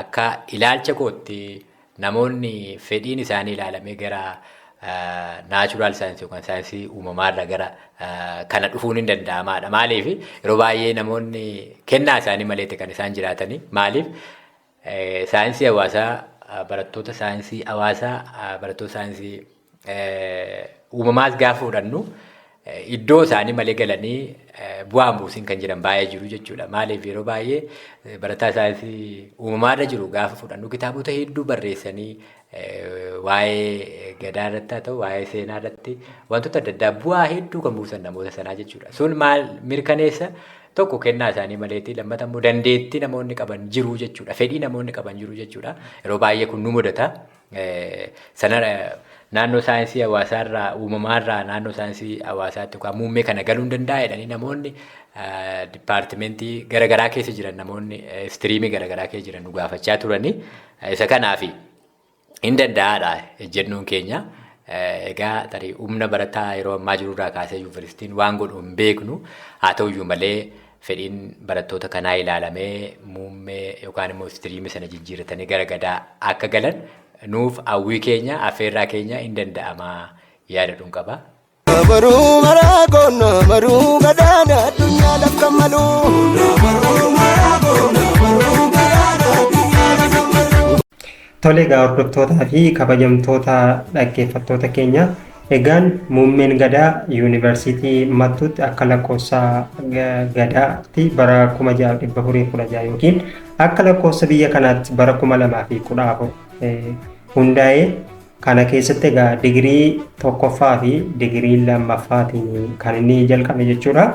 S7: akka ilaalcha kootti namoonni fedhiin isaanii ilaalamee gara naachuraal saayinsii yookaan saayinsii uumamaa irraa gara kana dhufuun hin danda'amaadha. Maaliif yeroo baay'ee namoonni kennaa isaanii maleeti kan isaan jiraatanii maaliif saayinsii hawaasaa barattoota saayinsii hawaasaa barattoota saayinsii uumamaas gaafa fudhannu iddoo isaanii malee galanii bu'aan buusiin kan jiran baay'ee jiru jechuudha. Maaliif yeroo baay'ee barataa saayinsii uumamaarra jiru gaafa fudhannu kitaabota hedduu barreessanii waa'ee gadaa irratti haa ta'u waa'ee seenaa irratti wantoota adda addaa bu'aa hedduu kan buusan namoota sanaa jechuudha. Sun maal mirkaneessa tokko kennaa isaanii maleeti lammata immoo dandeettii namoonni qaban jiru jechuudha. Fedhii namoonni qaban jiru jechuudha. Yeroo baay'ee kun nu mudata. Sana naannoo saayinsii hawaasaarraa uumamaarraa naannoo saayinsii hawaasaatti yookaan muummee kana galuu hin danda'a jedhanii namoonni dipaartimentii garaagaraa keessa jiran namoonni istiriimii garaagaraa keessa jiran nu gaafachaa turanii isa kanaaf hin danda'aadha ejjennoon keenya. Egaa tarii humna barataa yeroo ammaa jirurraa kaasee yuunivarsiitiin waan godhu hin beeknu haa ta'uyyuu malee Fedhiin barattoota kanaa ilaalamee muummee yookaan immoo istiriimii sana jijjiirratanii gara gadaa akka galan nuuf hawwii keenya affeerraa keenya hin danda'amaa yaada dhuun qaba.
S3: Baruu maraa goona baruu gadaana addunyaadhaaf kan malu.
S1: Tole egaa hordoftootaa fi kabajamtoota dhaggeeffattoota keenya, egaan muummeen gadaa yuunivarsiitii Mattuutti akka lakkoofsa gadaatti bara 6416 yookiin akka lakkoofsa biyya kanaatti bara 2014 hundaa'ee, kana keessatti egaa digirii tokkoffaa fi digirii lammaffaatiin kan inni jalqabe jechuudha.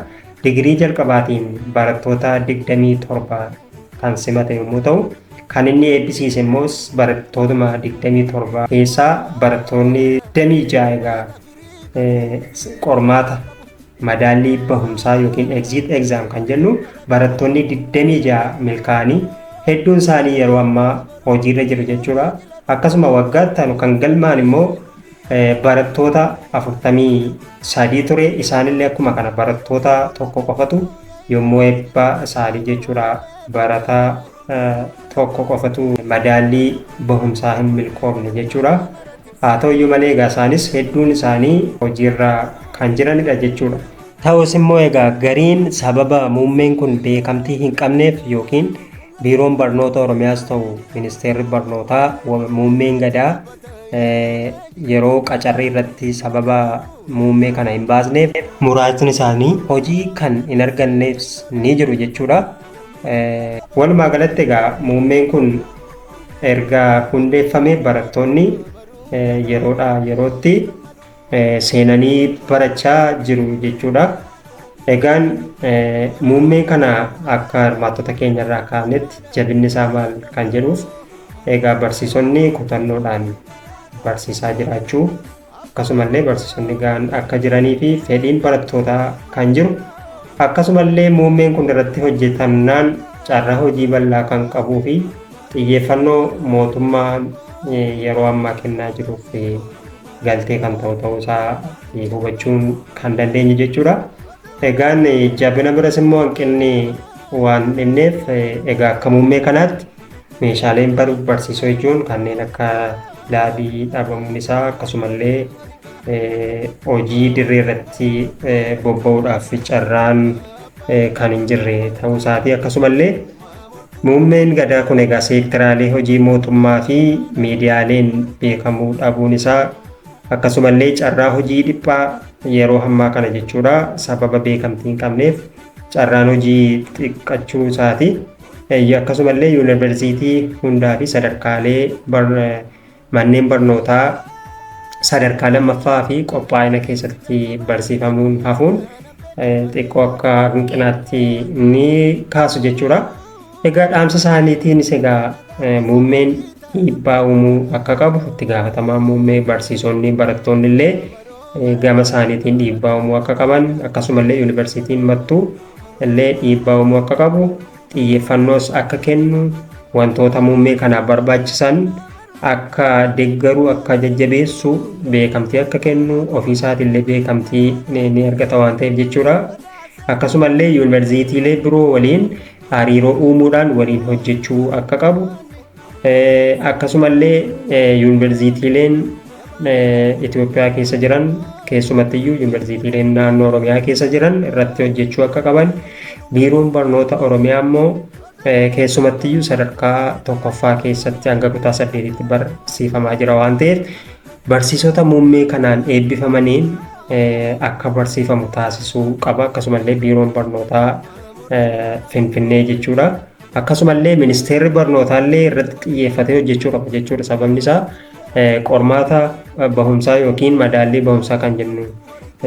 S1: Digirii jalqabaatiin barattoota 27 kan simate yommuu ta'u, kan inni eebbisiise immoo barattootuma 27 keessaa barattoonni 26 egaa qormaata madaallii bahumsaa yookiin exit exam kan jennu barattoonni 26 milkaa'anii hedduun isaanii yeroo ammaa hojiirra jiru jechuudha. Akkasuma waggaatti aanu kan galmaan immoo barattoota 43 ture, isaanillee akkuma kana barattoota tokko qofatu yommuu eebba isaanii jechuudha, barataa tokko qofatu madaallii bahumsaa hin milkoofne jechuudha. Haa ta'uyyuu malee egaa isaanis hedduun isaanii hojiirra kan jiranidha jechuudha. Ta'us immoo egaa gariin sababa muummeen kun beekamtii hin qabneef yookiin biiroon barnoota Oromiyaas ta'u ministeerri barnootaa muummeen gadaa yeroo qacarrii irratti sababa muummee kana hin baasneef muraasni isaanii hojii kan hin arganneef ni jiru jechuudha. Walumaa galatti egaa muummeen kun erga hundeeffamee barattoonni yeroodhaa yerootti seenanii barachaa jiru jechuudha. Egaan muummee kana akka hirmaattota keenya irraa kaafnetti jabinni isaa maal kan jedhuuf, egaa barsiisonni kutannoodhaan barsiisaa jiraachuu, akkasumallee barsiisonni gahaan akka jiranii fi fedhiin barattootaa kan jiru, akkasumallee muummeen kun irratti hojjetamnaan carraa hojii bal'aa kan qabuu fi xiyyeeffannoo mootummaan yeroo ammaa kennaa jiruuf galtee kan ta'u ta'uu isaa hubachuun kan dandeenyu jechuudha. Egaan jabina biras immoo hanqinni waan dhibneef, egaa akka muummee kanaatti meeshaaleen baruuf barsiisoo jechuun kanneen akka laabii dhabamuun isaa, akkasumallee hojii dirree irratti bobba'uudhaaf carraan kan hin jirre ta'uu isaati. Akkasumallee muummeen gadaa kun egaa seektaraalee hojii mootummaa fi miidiyaaleen beekamuu dhabuun isaa, akkasumallee carraa hojii dhiphaa yeroo ammaa kana jechuudha, sababa beekamtii hin qabneef carraan hojii xiqqachuu isaati. Akkasumallee yuunivarsiitii hundaa fi sadarkaalee manneen barnootaa sadarkaa lammaffaa fi qophaa'ina keessatti barsiifamuun hafuun xiqqoo akka hanqinaatti ni kaasu jechuudha. Egaa dhaamsa isaaniitiinis egaa muummeen dhiibbaa uumuu akka qabu, itti gaafatamaan muummee, barsiisonni, barattoonni illee gama isaaniitiin dhiibbaa uumuu akka qaban, akkasumallee yuunivarsiitiin Mattuu illee dhiibbaa uumuu akka qabu, xiyyeeffannoos akka kennu, wantoota muummee kanaaf barbaachisan akka deeggaru, akka jajjabeessu, beekamtii akka kennu, ofiisaatillee beekamtii ni argata waan ta'eef jechuudha. Akkasumallee yuunivarsiitiilee biroo waliin hariiroo uumuudhaan waliin hojjechuu akka qabu, akkasumallee yuunivarsiitiileen Itoophiyaa keessa jiran, keessumattiyyuu yuunivarsiitiileen naannoo Oromiyaa keessa jiran irratti hojjechuu akka qaban, biiroon barnoota Oromiyaa immoo keessumattiyyuu sadarkaa tokkoffaa keessatti hanga kutaa 8tti barsiifamaa jira waan ta'eef barsiisota muummee kanaan eebbifamaniin akka barsiifamu taasisuu qaba. Akkasumallee biiroon barnootaa Finfinnee jechuudha. Akkasumallee ministeerri barnootaallee irratti xiyyeeffatee hojjechuu qaba jechuudha. Sababni isaa qormaata bahumsaa yookiin madaallii bahumsaa kan jennu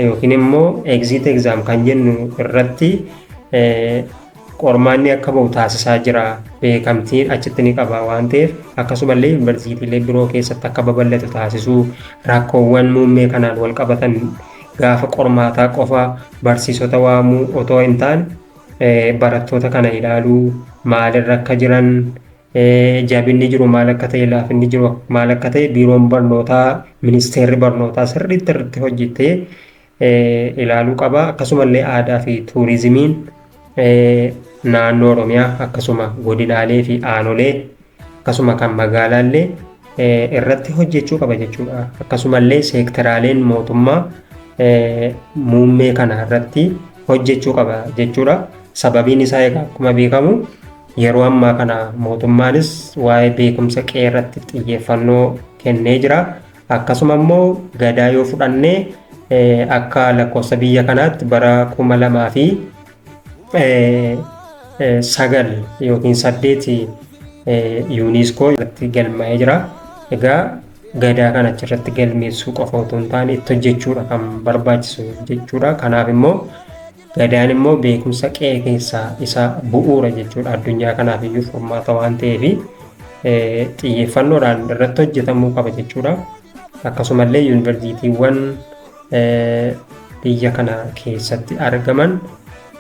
S1: yookiin immoo exit exam kan jennu irratti qormaanni akka bahu taasisaa jira. Beekamtiin achitti ni qaba waan ta'eef, akkasumallee yuunivarsiitiilee biroo keessatti akka babal'atu taasisuu, rakkoowwan muummee kanaan wal qabatan gaafa qormaataa qofa barsiisota waamuu otoo hin taane barattoota kana ilaaluu, maalirra akka jiran, jabinni jiru maal akka ta'e, laafinni jiru maal akka ta'e biiroon barnootaa, ministeerri barnootaa sirriitti irratti hojjetee ilaaluu qaba. Akkasumallee aadaa fi tuurizimiin naannoo Oromiyaa akkasuma godinaalee fi aanolee akkasuma kan magaalaallee irratti hojjechuu qaba jechuudha. Akkasumallee seektaraaleen mootummaa muummee kana irratti hojjechuu qaba jechuudha. Sababiin isaa egaa akkuma beekamu yeroo ammaa kana mootummaanis waa'ee beekumsa qe'ee irratti xiyyeeffannoo kennee jira. Akkasuma immoo gadaa yoo fudhannee akka lakkoofsa biyya kanaatti bara 2009 yookiin 8 UNESCO irratti galmaa'ee jira. Egaa gadaa kana achirratti galmeessuu qofa otoo hin taane itti hojjechuudha kan barbaachisu jechuudha. Kanaaf immoo gadaan immoo beekumsa qe'ee keessaa isa bu'uura jechuudha. Addunyaa kanaaf iyyuu furmaata waan ta'eef xiyyeeffannoodhaan irratti hojjetamuu qaba jechuudha. Akkasumallee yuunivarsiitiiwwan biyya kana keessatti argaman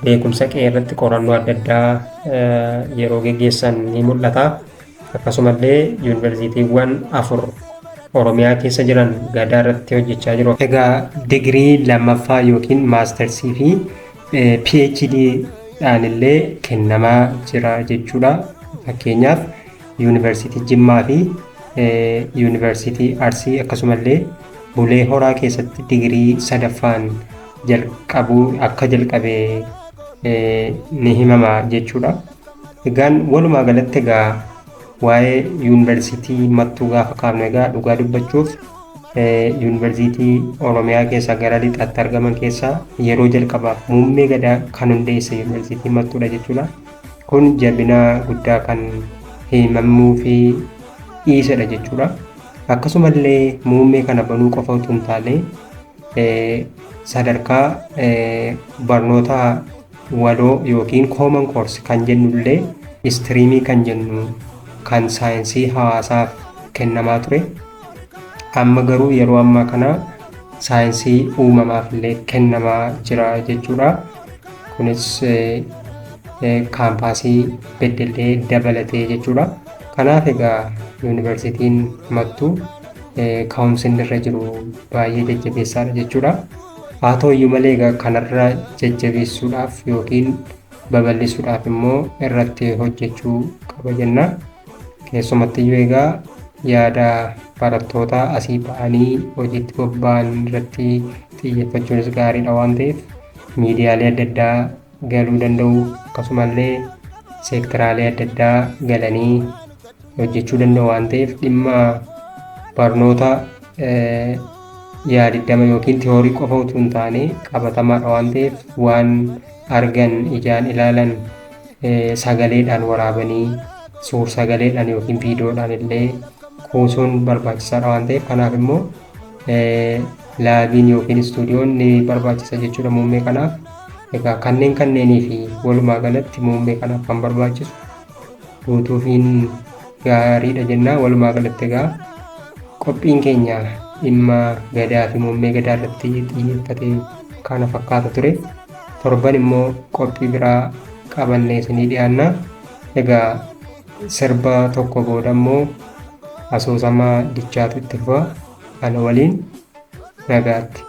S1: beekumsa qe'ee irratti qorannoo adda addaa yeroo geggeessan ni mul'ata. Akkasumallee yuunivarsiitiiwwan 4 Oromiyaa keessa jiran gadaa irratti hojjechaa jiru. Egaa digirii lammaffaa yookiin maastarsii fi PhD dhaan illee kennamaa jira jechuudha. Fakkeenyaaf yuunivarsiitii Jimmaa fi yuunivarsiitii Arsii akkasumallee Bulee Horaa keessatti digirii sadaffaan jalqabuu akka jalqabe ni himama jechuudha. Egaan walumaa galatti egaa waa'ee yuunivarsiitii Mattuu gaafa kaafnu egaa dhugaa dubbachuuf yuunivarsiitii Oromiyaa keessaa gara lixaatti argaman keessaa yeroo jalqabaaf muummee gadaa kan hundeesse yuunivarsiitii Mattuudha jechuudha. Kun jabina guddaa kan himamuu fi dhiisedha jechuudha. Akkasumallee muummee kana banuu qofa utuu hin taane sadarkaa barnoota waloo yookiin common course kan jennullee streamii kan jennu kan saayinsii hawaasaaf kennamaa ture. Amma garuu yeroo ammaa kana saayinsii uumamaaf illee kennamaa jira jechuudha. Kunis kaampaasii Beddellee dabalatee jechuudha. Kanaaf egaa yuunivarsiitiin Mattuu ka'umsi inni irra jiru baay'ee jajjabeessaadha jechuudha. Haa ta'u iyyuu malee egaa kanarra jajjabeessuudhaaf yookiin babal'isuudhaaf immoo irratti hojjechuu qaba jenna. Keessumatti iyyuu egaa yaada barattoota asii ba'anii hojiitti bobba'an irratti xiyyeeffachuunis gaariidha waan ta'eef miidiyaalee adda addaa galuu danda'u, akkasumallee seektaraalee adda addaa galanii hojjechuu danda'u waan ta'eef dhimma barnoota yaadiddama yookiin tiyoorii qofa utuu hin taane qabatamaadha waan ta'eef waan argan ijaan ilaalan sagaleedhaan waraabanii suur sagaleedhaan yookiin viidiyoodhaan illee kuusuun barbaachisaadha waan ta'eef kanaaf immoo laabiin yookiin istuudiyoon ni barbaachisa jechuudha muummee kanaaf. Egaa kanneen kanneenii fi walumaa galatti muummee kanaaf kan barbaachisu guutuufiin gaariidha jenna. Walumaa galatti egaa qophiin keenya dhimma gadaa fi muummee gadaa irratti xiyyeeffate kana fakkaata ture. Torban immoo qophii biraa qabannee isinii dhiyaanna. Egaa sirba tokko booda immoo asoosama dichaatu itti fufa. Kana waliin nagaatti.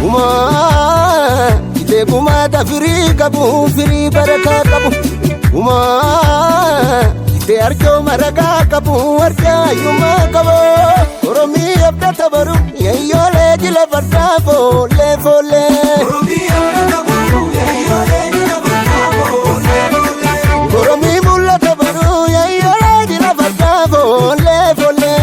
S3: Gumaa itee gumaata firii qabu firii barakaa qabu. Gumaa itee arjooma ragaa qabu arjaa hayyummaa qabu. Oromii abdata baru yeeyyoolee jila fardaa foollee foollee. Oromii mul'ata baru yeeyyoolee jila fardaa foollee foollee.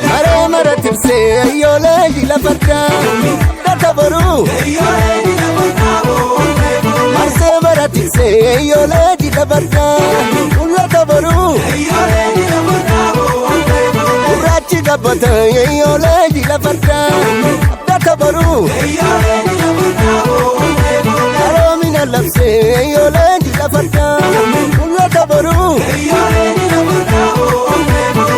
S3: Maree mara tirsee yeeyyoolee jila fardaa abdata baru. Marsee mara tirsee yeeyyoolee jila. jila fardaa mul'ata boruu gurraachi gabbata yeeyyoolee jila fardaa abdata boruu qaroomina labsee yeeyyoolee jila fardaa mul'ata boruu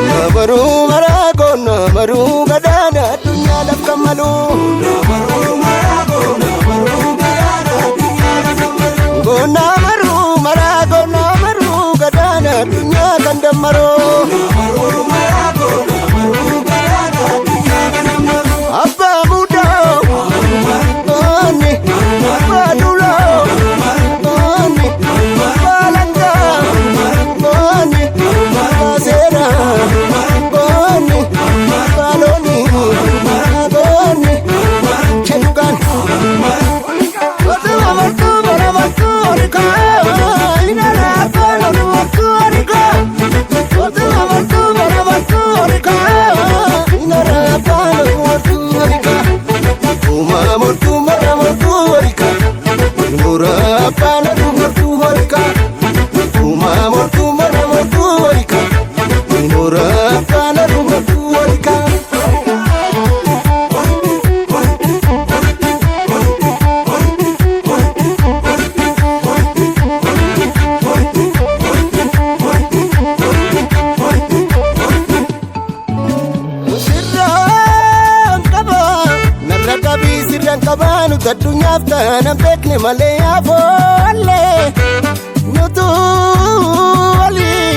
S3: namaruu maraa goona maruu gadaana addunyaadhaaf kan malu. Goona maruu maraa goona maruu gadaana addunyaa kan dammaroo. Abbaa muudaa goonni abbaa duulaa goonni abbaa langaa goonni abbaa seeraa goonni abbaa loonii goonni kennuudhaan. Sirraan qaba narra qabii sirraan qabaa nuti addunyaaf taana beekne malee afoolle nutu walii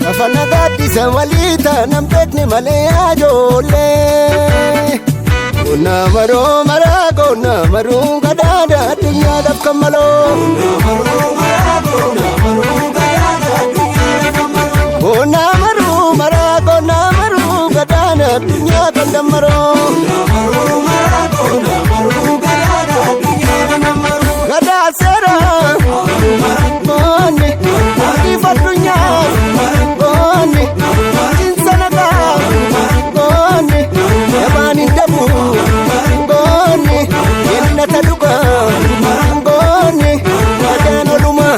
S3: lafa nagaadhisa walii taana beekne malee ajoollee. Goona maroo maraa goona maruu gadaadha addunyaadhaaf kan maloo. Goona maruu maraa goona maruu gadaana addunyaa kan dammaroo. Gadaa seeraa goonni ifa addunyaa goonni cinsa nagaa goonni jabaan hin dabu goonni jennata dhugaa goonni gadaan olumaa.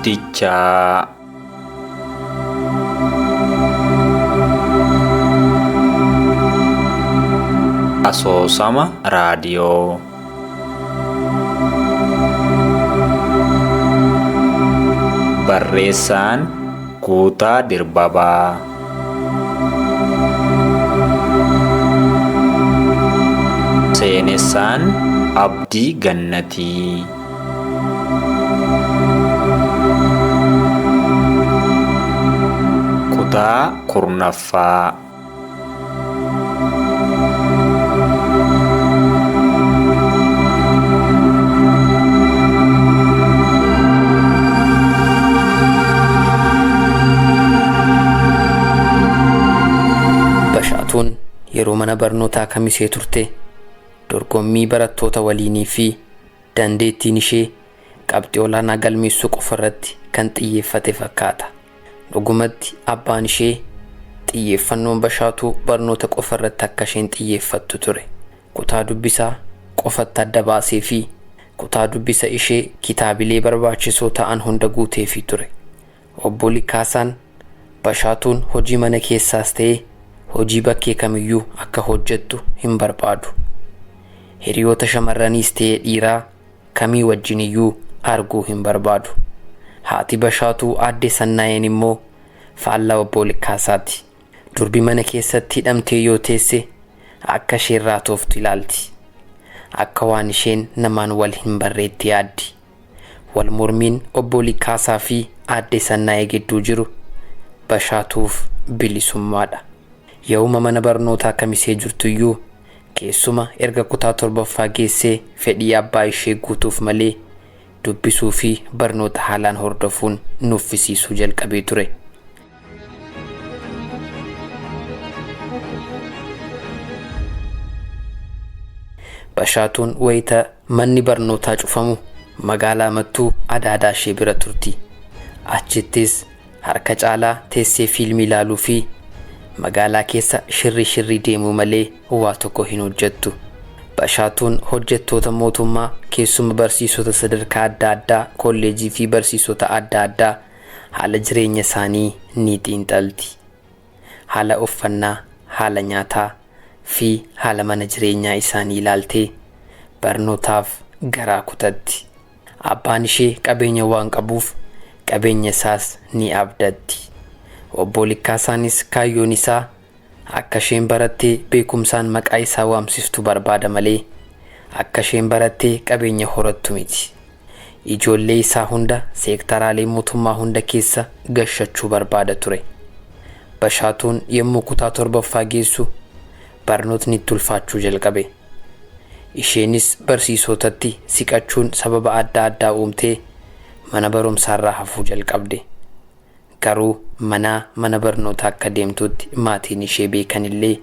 S8: Dichaa. Asoosama raadiyoo. Barreessaan Guutaa Dirbabaa. Seenessaan Abdii Gannatii. Kutaa 10ffaa.
S9: Bashaatuun yeroo mana barnootaa kamisee turte dorgommii barattoota waliinii fi dandeettiin ishee qabxii olaanaa galmeessuu qofa irratti kan xiyyeeffate fakkaata. Dhugumatti abbaan ishee xiyyeeffannoon Bashaatuu barnoota qofa irratti akka isheen xiyyeeffattu ture. Kutaa dubbisaa qofatti adda baasee fi kutaa dubbisa ishee kitaabilee barbaachisoo ta'an hunda guuteefii ture. Obbo Likaasaan Bashaatuun hojii mana keessaas ta'ee hojii bakkee kamiyyuu akka hojjettu hin barbaadu. Hiriyoota shamarraniis ta'ee dhiiraa kamii wajjin iyyuu arguu hin barbaadu. Haati Bashaatuu Aadde Sannaayeen immoo faallaa obbo Likkaasaati. Durbi mana keessatti hidhamtee yoo teesse akka isheerraa tooftu ilaalti. Akka waan isheen namaan wal hin barreetti yaaddi. Wal mormiin obbo Likkaasaa fi Aadde Sannaayee gidduu jiru Bashaatuuf bilisummaadha. Yooma mana barnootaa kamisee jirtuyyuu keessuma erga kutaa torbaffaa geessee fedhii abbaa ishee guutuuf malee dubbisuu fi barnoota haalaan hordofuun nuffisiisuu jalqabee ture. Bashaatuun wayita manni barnootaa cufamu magaalaa Mattuu adaadaa ishee bira turti. Achittis harka caalaa teessee fiilmii ilaaluu fi magaalaa keessa shirri shirri deemuu malee waa tokko hin hojjettu. Bashaatuun hojjettoota mootummaa keessuma barsiisota sadarkaa adda addaa kolleejii fi barsiisota adda addaa haala jireenya isaanii ni xiinxalti. Haala uffannaa, haala nyaataa fi haala mana jireenyaa isaanii ilaaltee barnootaaf garaa kutatti. Abbaan ishee qabeenya waan qabuuf qabeenya isaas ni abdatti. Obbo Likkaasaanis kaayyoon isaa akka isheen barattee beekumsaan maqaa isaa waamsiftu barbaada malee akka isheen barattee qabeenya horattu miti. Ijoollee isaa hunda seektaraalee mootummaa hunda keessa gashachuu barbaada ture. Bashaatuun yommuu kutaa torbaffaa geessu barnootni itti ulfaachuu jalqabe. Isheenis barsiisotatti siqachuun sababa adda addaa uumtee mana barumsaarraa hafuu jalqabde. Garuu manaa mana barnootaa akka deemtutti maatiin ishee beekanillee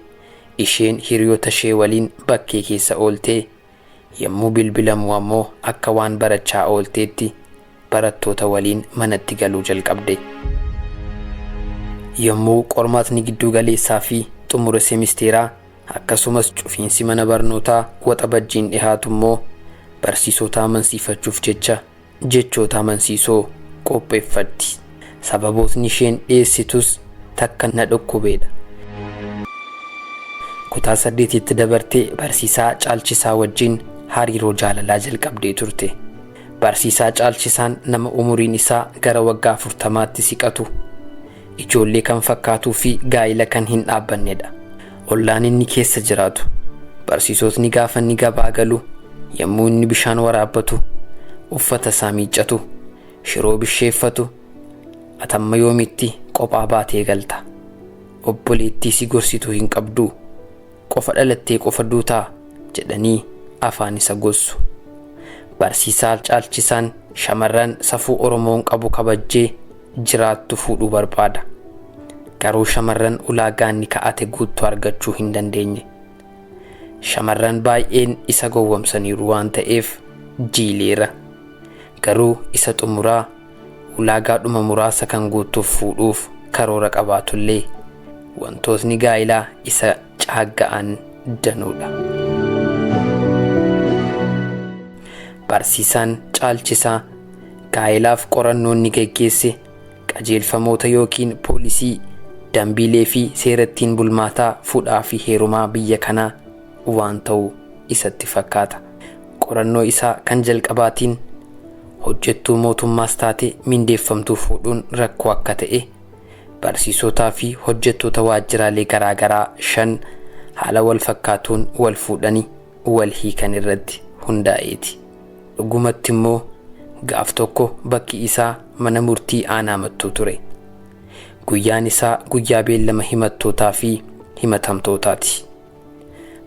S9: isheen hiriyoota ishee waliin bakkee keessa ooltee yommuu bilbilamu ammoo akka waan barachaa oolteetti barattoota waliin manatti galuu jalqabde. Yommuu qormaatni gidduu galeessaa fi xumura seemisteeraa akkasumas cufiinsi mana barnootaa waxabajjiin dhihaatu immoo barsiisota amansiifachuuf jecha jechoota amansiisoo qopheeffatti. Sababootni isheen dhiyeessitus takka na dhukkubeedha. Kutaa saddeetitti dabartee barsiisaa Caalchisaa wajjin hariiroo jaalalaa jalqabdee turte. Barsiisaa Caalchisaan nama umuriin isaa gara waggaa 40tti siqatu, ijoollee kan fakkaatuu fi gaa'ila kan hin dhaabbannedha. Ollaan inni keessa jiraatu, barsiisotni gaafa inni gabaa galu, yommuu inni bishaan waraabbatu, uffata isaa miiccatu, shiroo bisheeffatu, atamma yoomitti qophaa baatee galta. Obboleettii si gorsitu hin qabdu, qofa dhalattee qofa duutaa jedhanii afaan isa gossu. Barsiisaa Caalchisaan shamarran safuu Oromoon qabu kabajjee jiraattu fuudhuu barbaada. Garuu shamarran ulaagaa inni ka'ate guutuu argachuu hin dandeenye. Shamarran baay'een isa gowwomsaniiru waan ta'eef jiileera. Garuu isa xumuraa ulaagaadhuma muraasa kan guutuuf fuudhuuf karoora qabaatullee wantootni gaa'ilaa isa caagga'an danuudha. Barsiisaan Caalchisaa gaa'ilaaf qorannoon ni geggeesse qajeelfamoota yookiin poolisii dambiilee fi seera ittiin bulmaataa fuudhaa fi heerumaa biyya kanaa waan ta'u isatti fakkaata. Qorannoo isaa kan jalqabaatiin hojjettuu mootummaas taate mindeeffamtuu fuudhuun rakkoo akka ta'e barsiisotaa fi hojjettoota waajjiraalee garaagaraa 5 haala wal fakkaatuun wal fuudhanii wal hiikan irratti hundaa'eeti. Dhugumatti immoo gaaf tokko bakki isaa mana murtii aanaa Mattuu ture. Guyyaan isaa guyyaa beellama himattootaa fi himatamtootaati.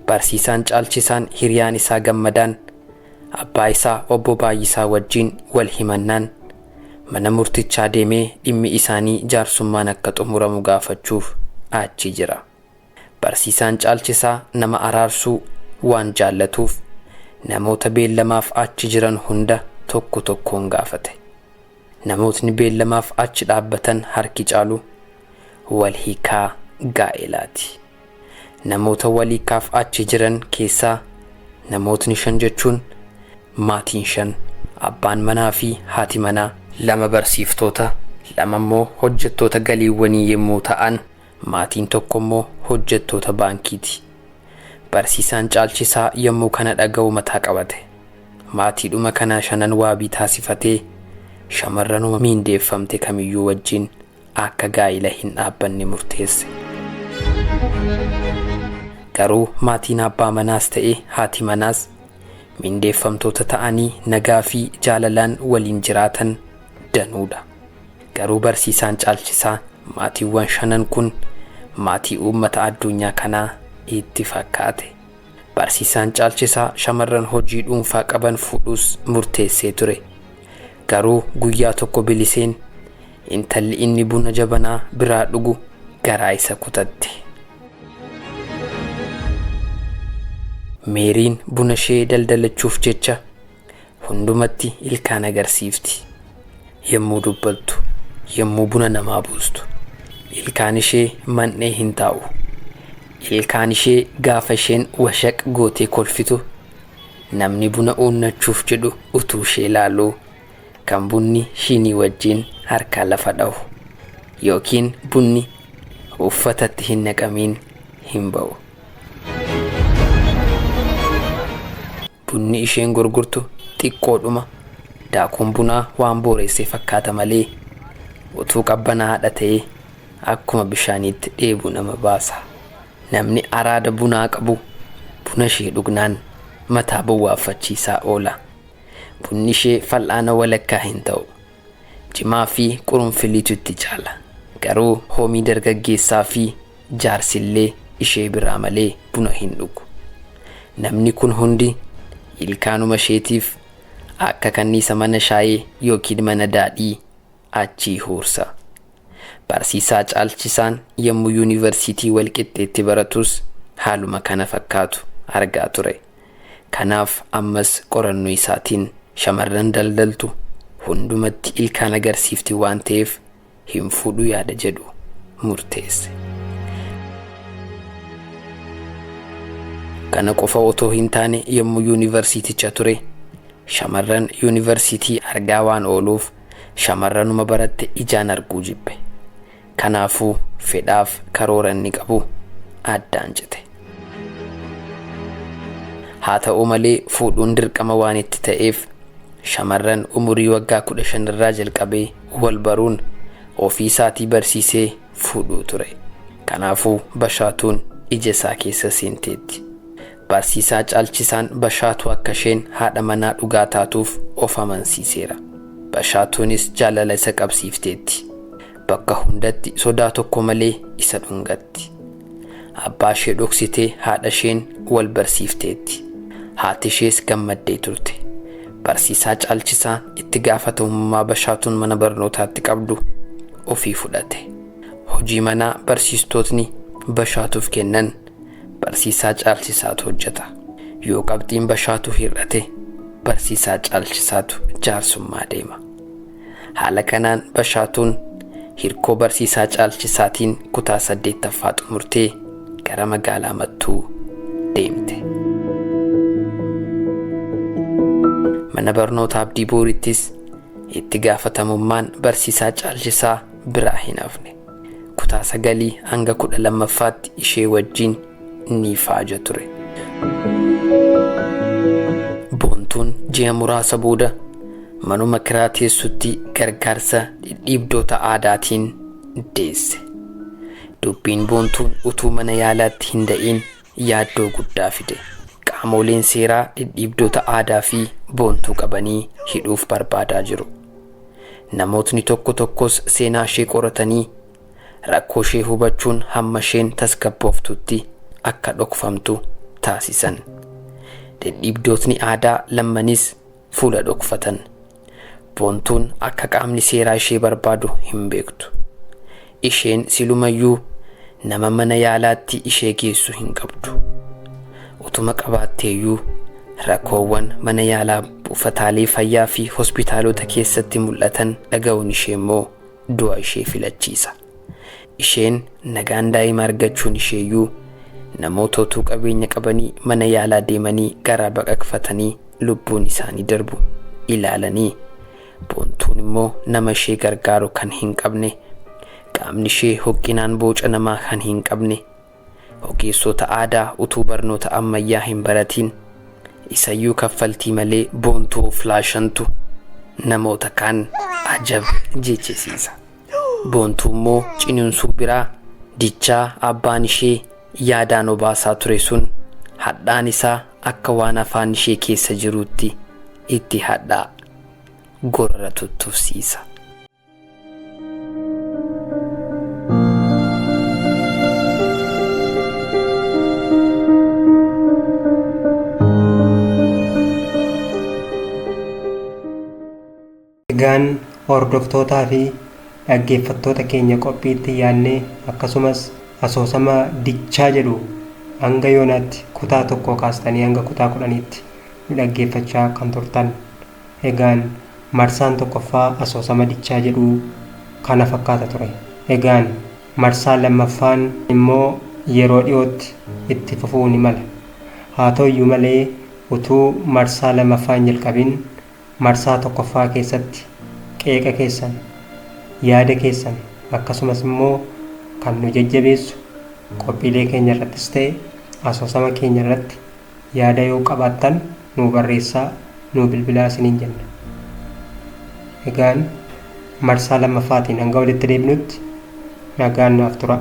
S9: Barsiisaan Caalchisaan hiriyaan isaa Gammadaan abbaa isaa obbo Baay'isaa wajjin wal himannaan mana murtichaa deemee dhimmi isaanii jaarsummaan akka xumuramu gaafachuuf achi jira. Barsiisaan Caalchisaa nama araarsuu waan jaallatuuf namoota beellamaaf achi jiran hunda tokko tokkoon gaafate. Namootni beellamaaf achi dhaabbatan harki caalu wal hiikaa gaa'elaati. Namoota wal hiikaaf achi jiran keessaa namootni 5 jechuun maatiin 5, abbaan manaa fi haati manaa, 2 barsiiftoota, 2 immoo hojjettoota galiiwwanii yommuu ta'an maatiin tokko immoo hojjettoota baankiiti. Barsiisaan Caalchisaa yommuu kana dhaga'u mataa qabate. Maatiidhuma kana shanan waabii taasifatee shamarranuma miindeeffamte kamiyyuu wajjin akka gaa'ila hin dhaabbanne murteesse. Garuu maatiin abbaa manaas ta'e haati manaas mindeeffamtoota ta'anii nagaa fi jaalalaan waliin jiraatan danuudha. Garuu barsiisaan Caalchisaa maatiiwwan shanan kun maatii uummata addunyaa kanaa itti fakkaate. Barsiisaan Caalchisaa shamarran hojii dhuunfaa qaban fuudhuus murteessee ture. Garuu guyyaa tokko Biliseen intalli inni buna jabanaa biraa dhugu garaa isa kutatte. Meeriin buna ishee daldalachuuf jecha hundumatti ilkaan agarsiifti. Yommuu dubbattu, yommuu buna namaa buustu, ilkaan ishee man'ee hin taa'u. Ilkaan ishee gaafa isheen washaq gootee kolfitu, namni buna uunnachuuf jedhu utuu ishee ilaaluu kan bunni shinii wajjin harkaa lafa dhahu yookiin bunni uffatatti hin naqamiin hin ba'u. Bunni isheen gurgurtu xiqqoodhuma daakuun bunaa waan booressee fakkaata malee utuu qabbanaa'aadha ta'ee akkuma bishaaniitti dheebuu nama baasa. Namni araada bunaa qabu buna ishee dhugnaan mataa bowwaaffachiisaa oola. Bunni ishee fal'aana walakkaa hin ta'u. Jimaa fi qurunfiliitu itti caala. Garuu hoomii dargaggeessaa fi jaarsillee ishee biraa malee buna hin dhugu. Namni kun hundi ilkaanuma isheetiif akka kanniisa mana shaayee yookiin mana daadhii achii huursa. Barsiisaa Caalchisaan yommuu yuunivarsiitii Walqixxeetti baratus haaluma kana fakkaatu argaa ture. Kanaaf ammas qorannoo isaatiin shamarran daldaltu hundumatti ilkaan agarsiifti waan ta'eef hin fuudhu yaada jedhu murteesse. Kana qofa otoo hin taane, yommuu yuunivarsiiticha ture shamarran yuunivarsiitii argaa waan ooluuf shamarranuma baratte ijaan arguu jibbe. Kanaafuu fedhaaf karoora inni qabu addaan cite. Haa ta'u malee, fuudhuun dirqama waan itti ta'eef shamarran umurii waggaa 15 irraa jalqabee wal baruun ofii isaatii barsiisee fuudhuu ture. Kanaafuu Bashaatuun ija isaa keessa seenteetti. Barsiisaa Caalchisaan Bashaatuu akka isheen haadha manaa dhugaa taatuuf of amansiiseera. Bashaatuunis jaalala isa qabsiifteetti. Bakka hundatti sodaa tokko malee isa dhungatti. Abbaa ishee dhoksitee haadha isheen wal barsiifteetti. Haati ishees gammaddee turte. Barsiisaa Caalchisaan itti gaafatamummaa Bashaatuun mana barnootaatti qabdu ofii fudhate. Hojii manaa barsiistotni Bashaatuuf kennan barsiisaa Caalchisaatu hojjeta. Yoo qabxiin Bashaatuu hir'ate, barsiisaa Caalchisaatu jaarsummaa deema. Haala kanaan Bashaatuun hirkoo barsiisaa Caalchisaatiin kutaa saddeettaffaa xumurtee gara magaalaa Mattuu deemte. Mana barnoota Abdii Booriittis itti gaafatamummaan barsiisaa Caalchisaa biraa hin hafne. Kutaa sagalii hanga 12ffaatti ishee wajjin ni faaja ture. Boontuun ji'a muraasa booda manuma kiraa teessutti gargaarsa dhidhiibdota aadaatiin deesse. Dubbiin Boontuun utuu mana yaalaatti hin da'iin yaaddoo guddaa fide. Qaamoleen seeraa dhidhiibdota aadaa fi Boontuu qabanii hidhuuf barbaadaa jiru. Namootni tokko tokkos seenaa ishee qoratanii rakkoo ishee hubachuun hamma isheen tasgabbooftutti akka dhokfamtu taasisan. Dhidhiibdotni aadaa lammanis fuula dhokfatan. Boontuun akka qaamni seeraa ishee barbaadu hin beektu. Isheen silumayyuu nama mana yaalaatti ishee geessu hin qabdu. Utuma qabaatteeyyuu rakkoowwan mana yaalaa, buufataalee fayyaa fi hospitaalota keessatti mul'atan dhaga'uun ishee immoo du'a ishee filachiisa. Isheen nagaan daa'ima argachuun isheeyyuu namoota utuu qabeenya qabanii mana yaalaa deemanii garaa baqaqfatanii lubbuun isaanii darbu ilaalanii, Boontuun immoo nama ishee gargaaru kan hin qabne, qaamni ishee hoqqinaan boca namaa kan hin qabne, ogeessota aadaa utuu barnoota ammayyaa hin baratiin Isayyuu kaffaltii malee Boontuu of laashantu namoota kaan ajab jechisiisa. Boontuu immoo ciniinsuu biraa Dichaa abbaan ishee yaadaan obaasaa ture sun hadhaan isaa akka waan afaan ishee keessa jiruutti itti hadhaa gorora tuttufsiisa.
S1: Egaan hordoftootaa fi dhaggeeffattoota keenya qophiitti yaadnee akkasumas asoosama Dichaa jedhu hanga yoonaatti kutaa tokkoo kaastanii hanga kutaa 10tti nu dhaggeeffachaa kan turtan. Egaan marsaan tokkoffaa asoosama Dichaa jedhuu kana fakkaata ture. Egaan marsaan lammaffaan immoo yeroo dhiyootti itti fufuu ni mala. Haa ta'uyyuu malee utuu marsaa lammaffaa hin jalqabin marsaa tokkoffaa keessatti qeeqa keessan, yaada keessan akkasumas immoo kan nu jajjabeessu qophiilee keenya irrattis ta'e asoosama keenya irratti yaada yoo qabaattan nuu barreessaa, nuu bilbilaa isiniin jenna. Egaan marsaa lammaffaatiin hanga walitti deebinutti nagaan naaf turaa.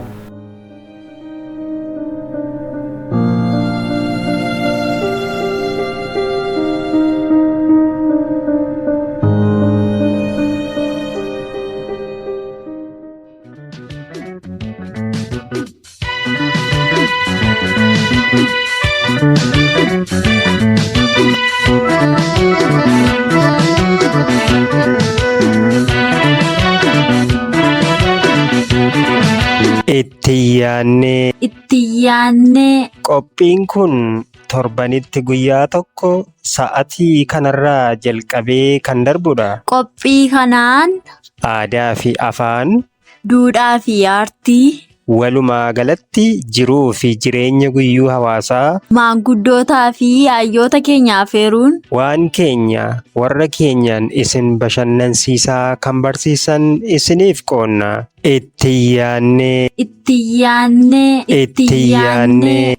S1: Itti yaannee.
S2: Itti yaannee.
S1: Qophiin kun torbanitti guyyaa tokko sa'atii kanarraa jalqabee kan darbudha.
S2: Qophii kanaan.
S1: Aadaa fi afaan.
S2: Duudhaa fi aartii.
S1: Walumaa galatti jiruu fi jireenya guyyuu hawaasaa.
S2: Maanguddootaa fi hayyoota keenya afeeruun.
S1: Waan keenya warra keenyaan isin bashannansiisaa kan barsiisan isiniif qoonna. Itti yaannee.
S2: Itti yaannee.
S1: Itti yaannee.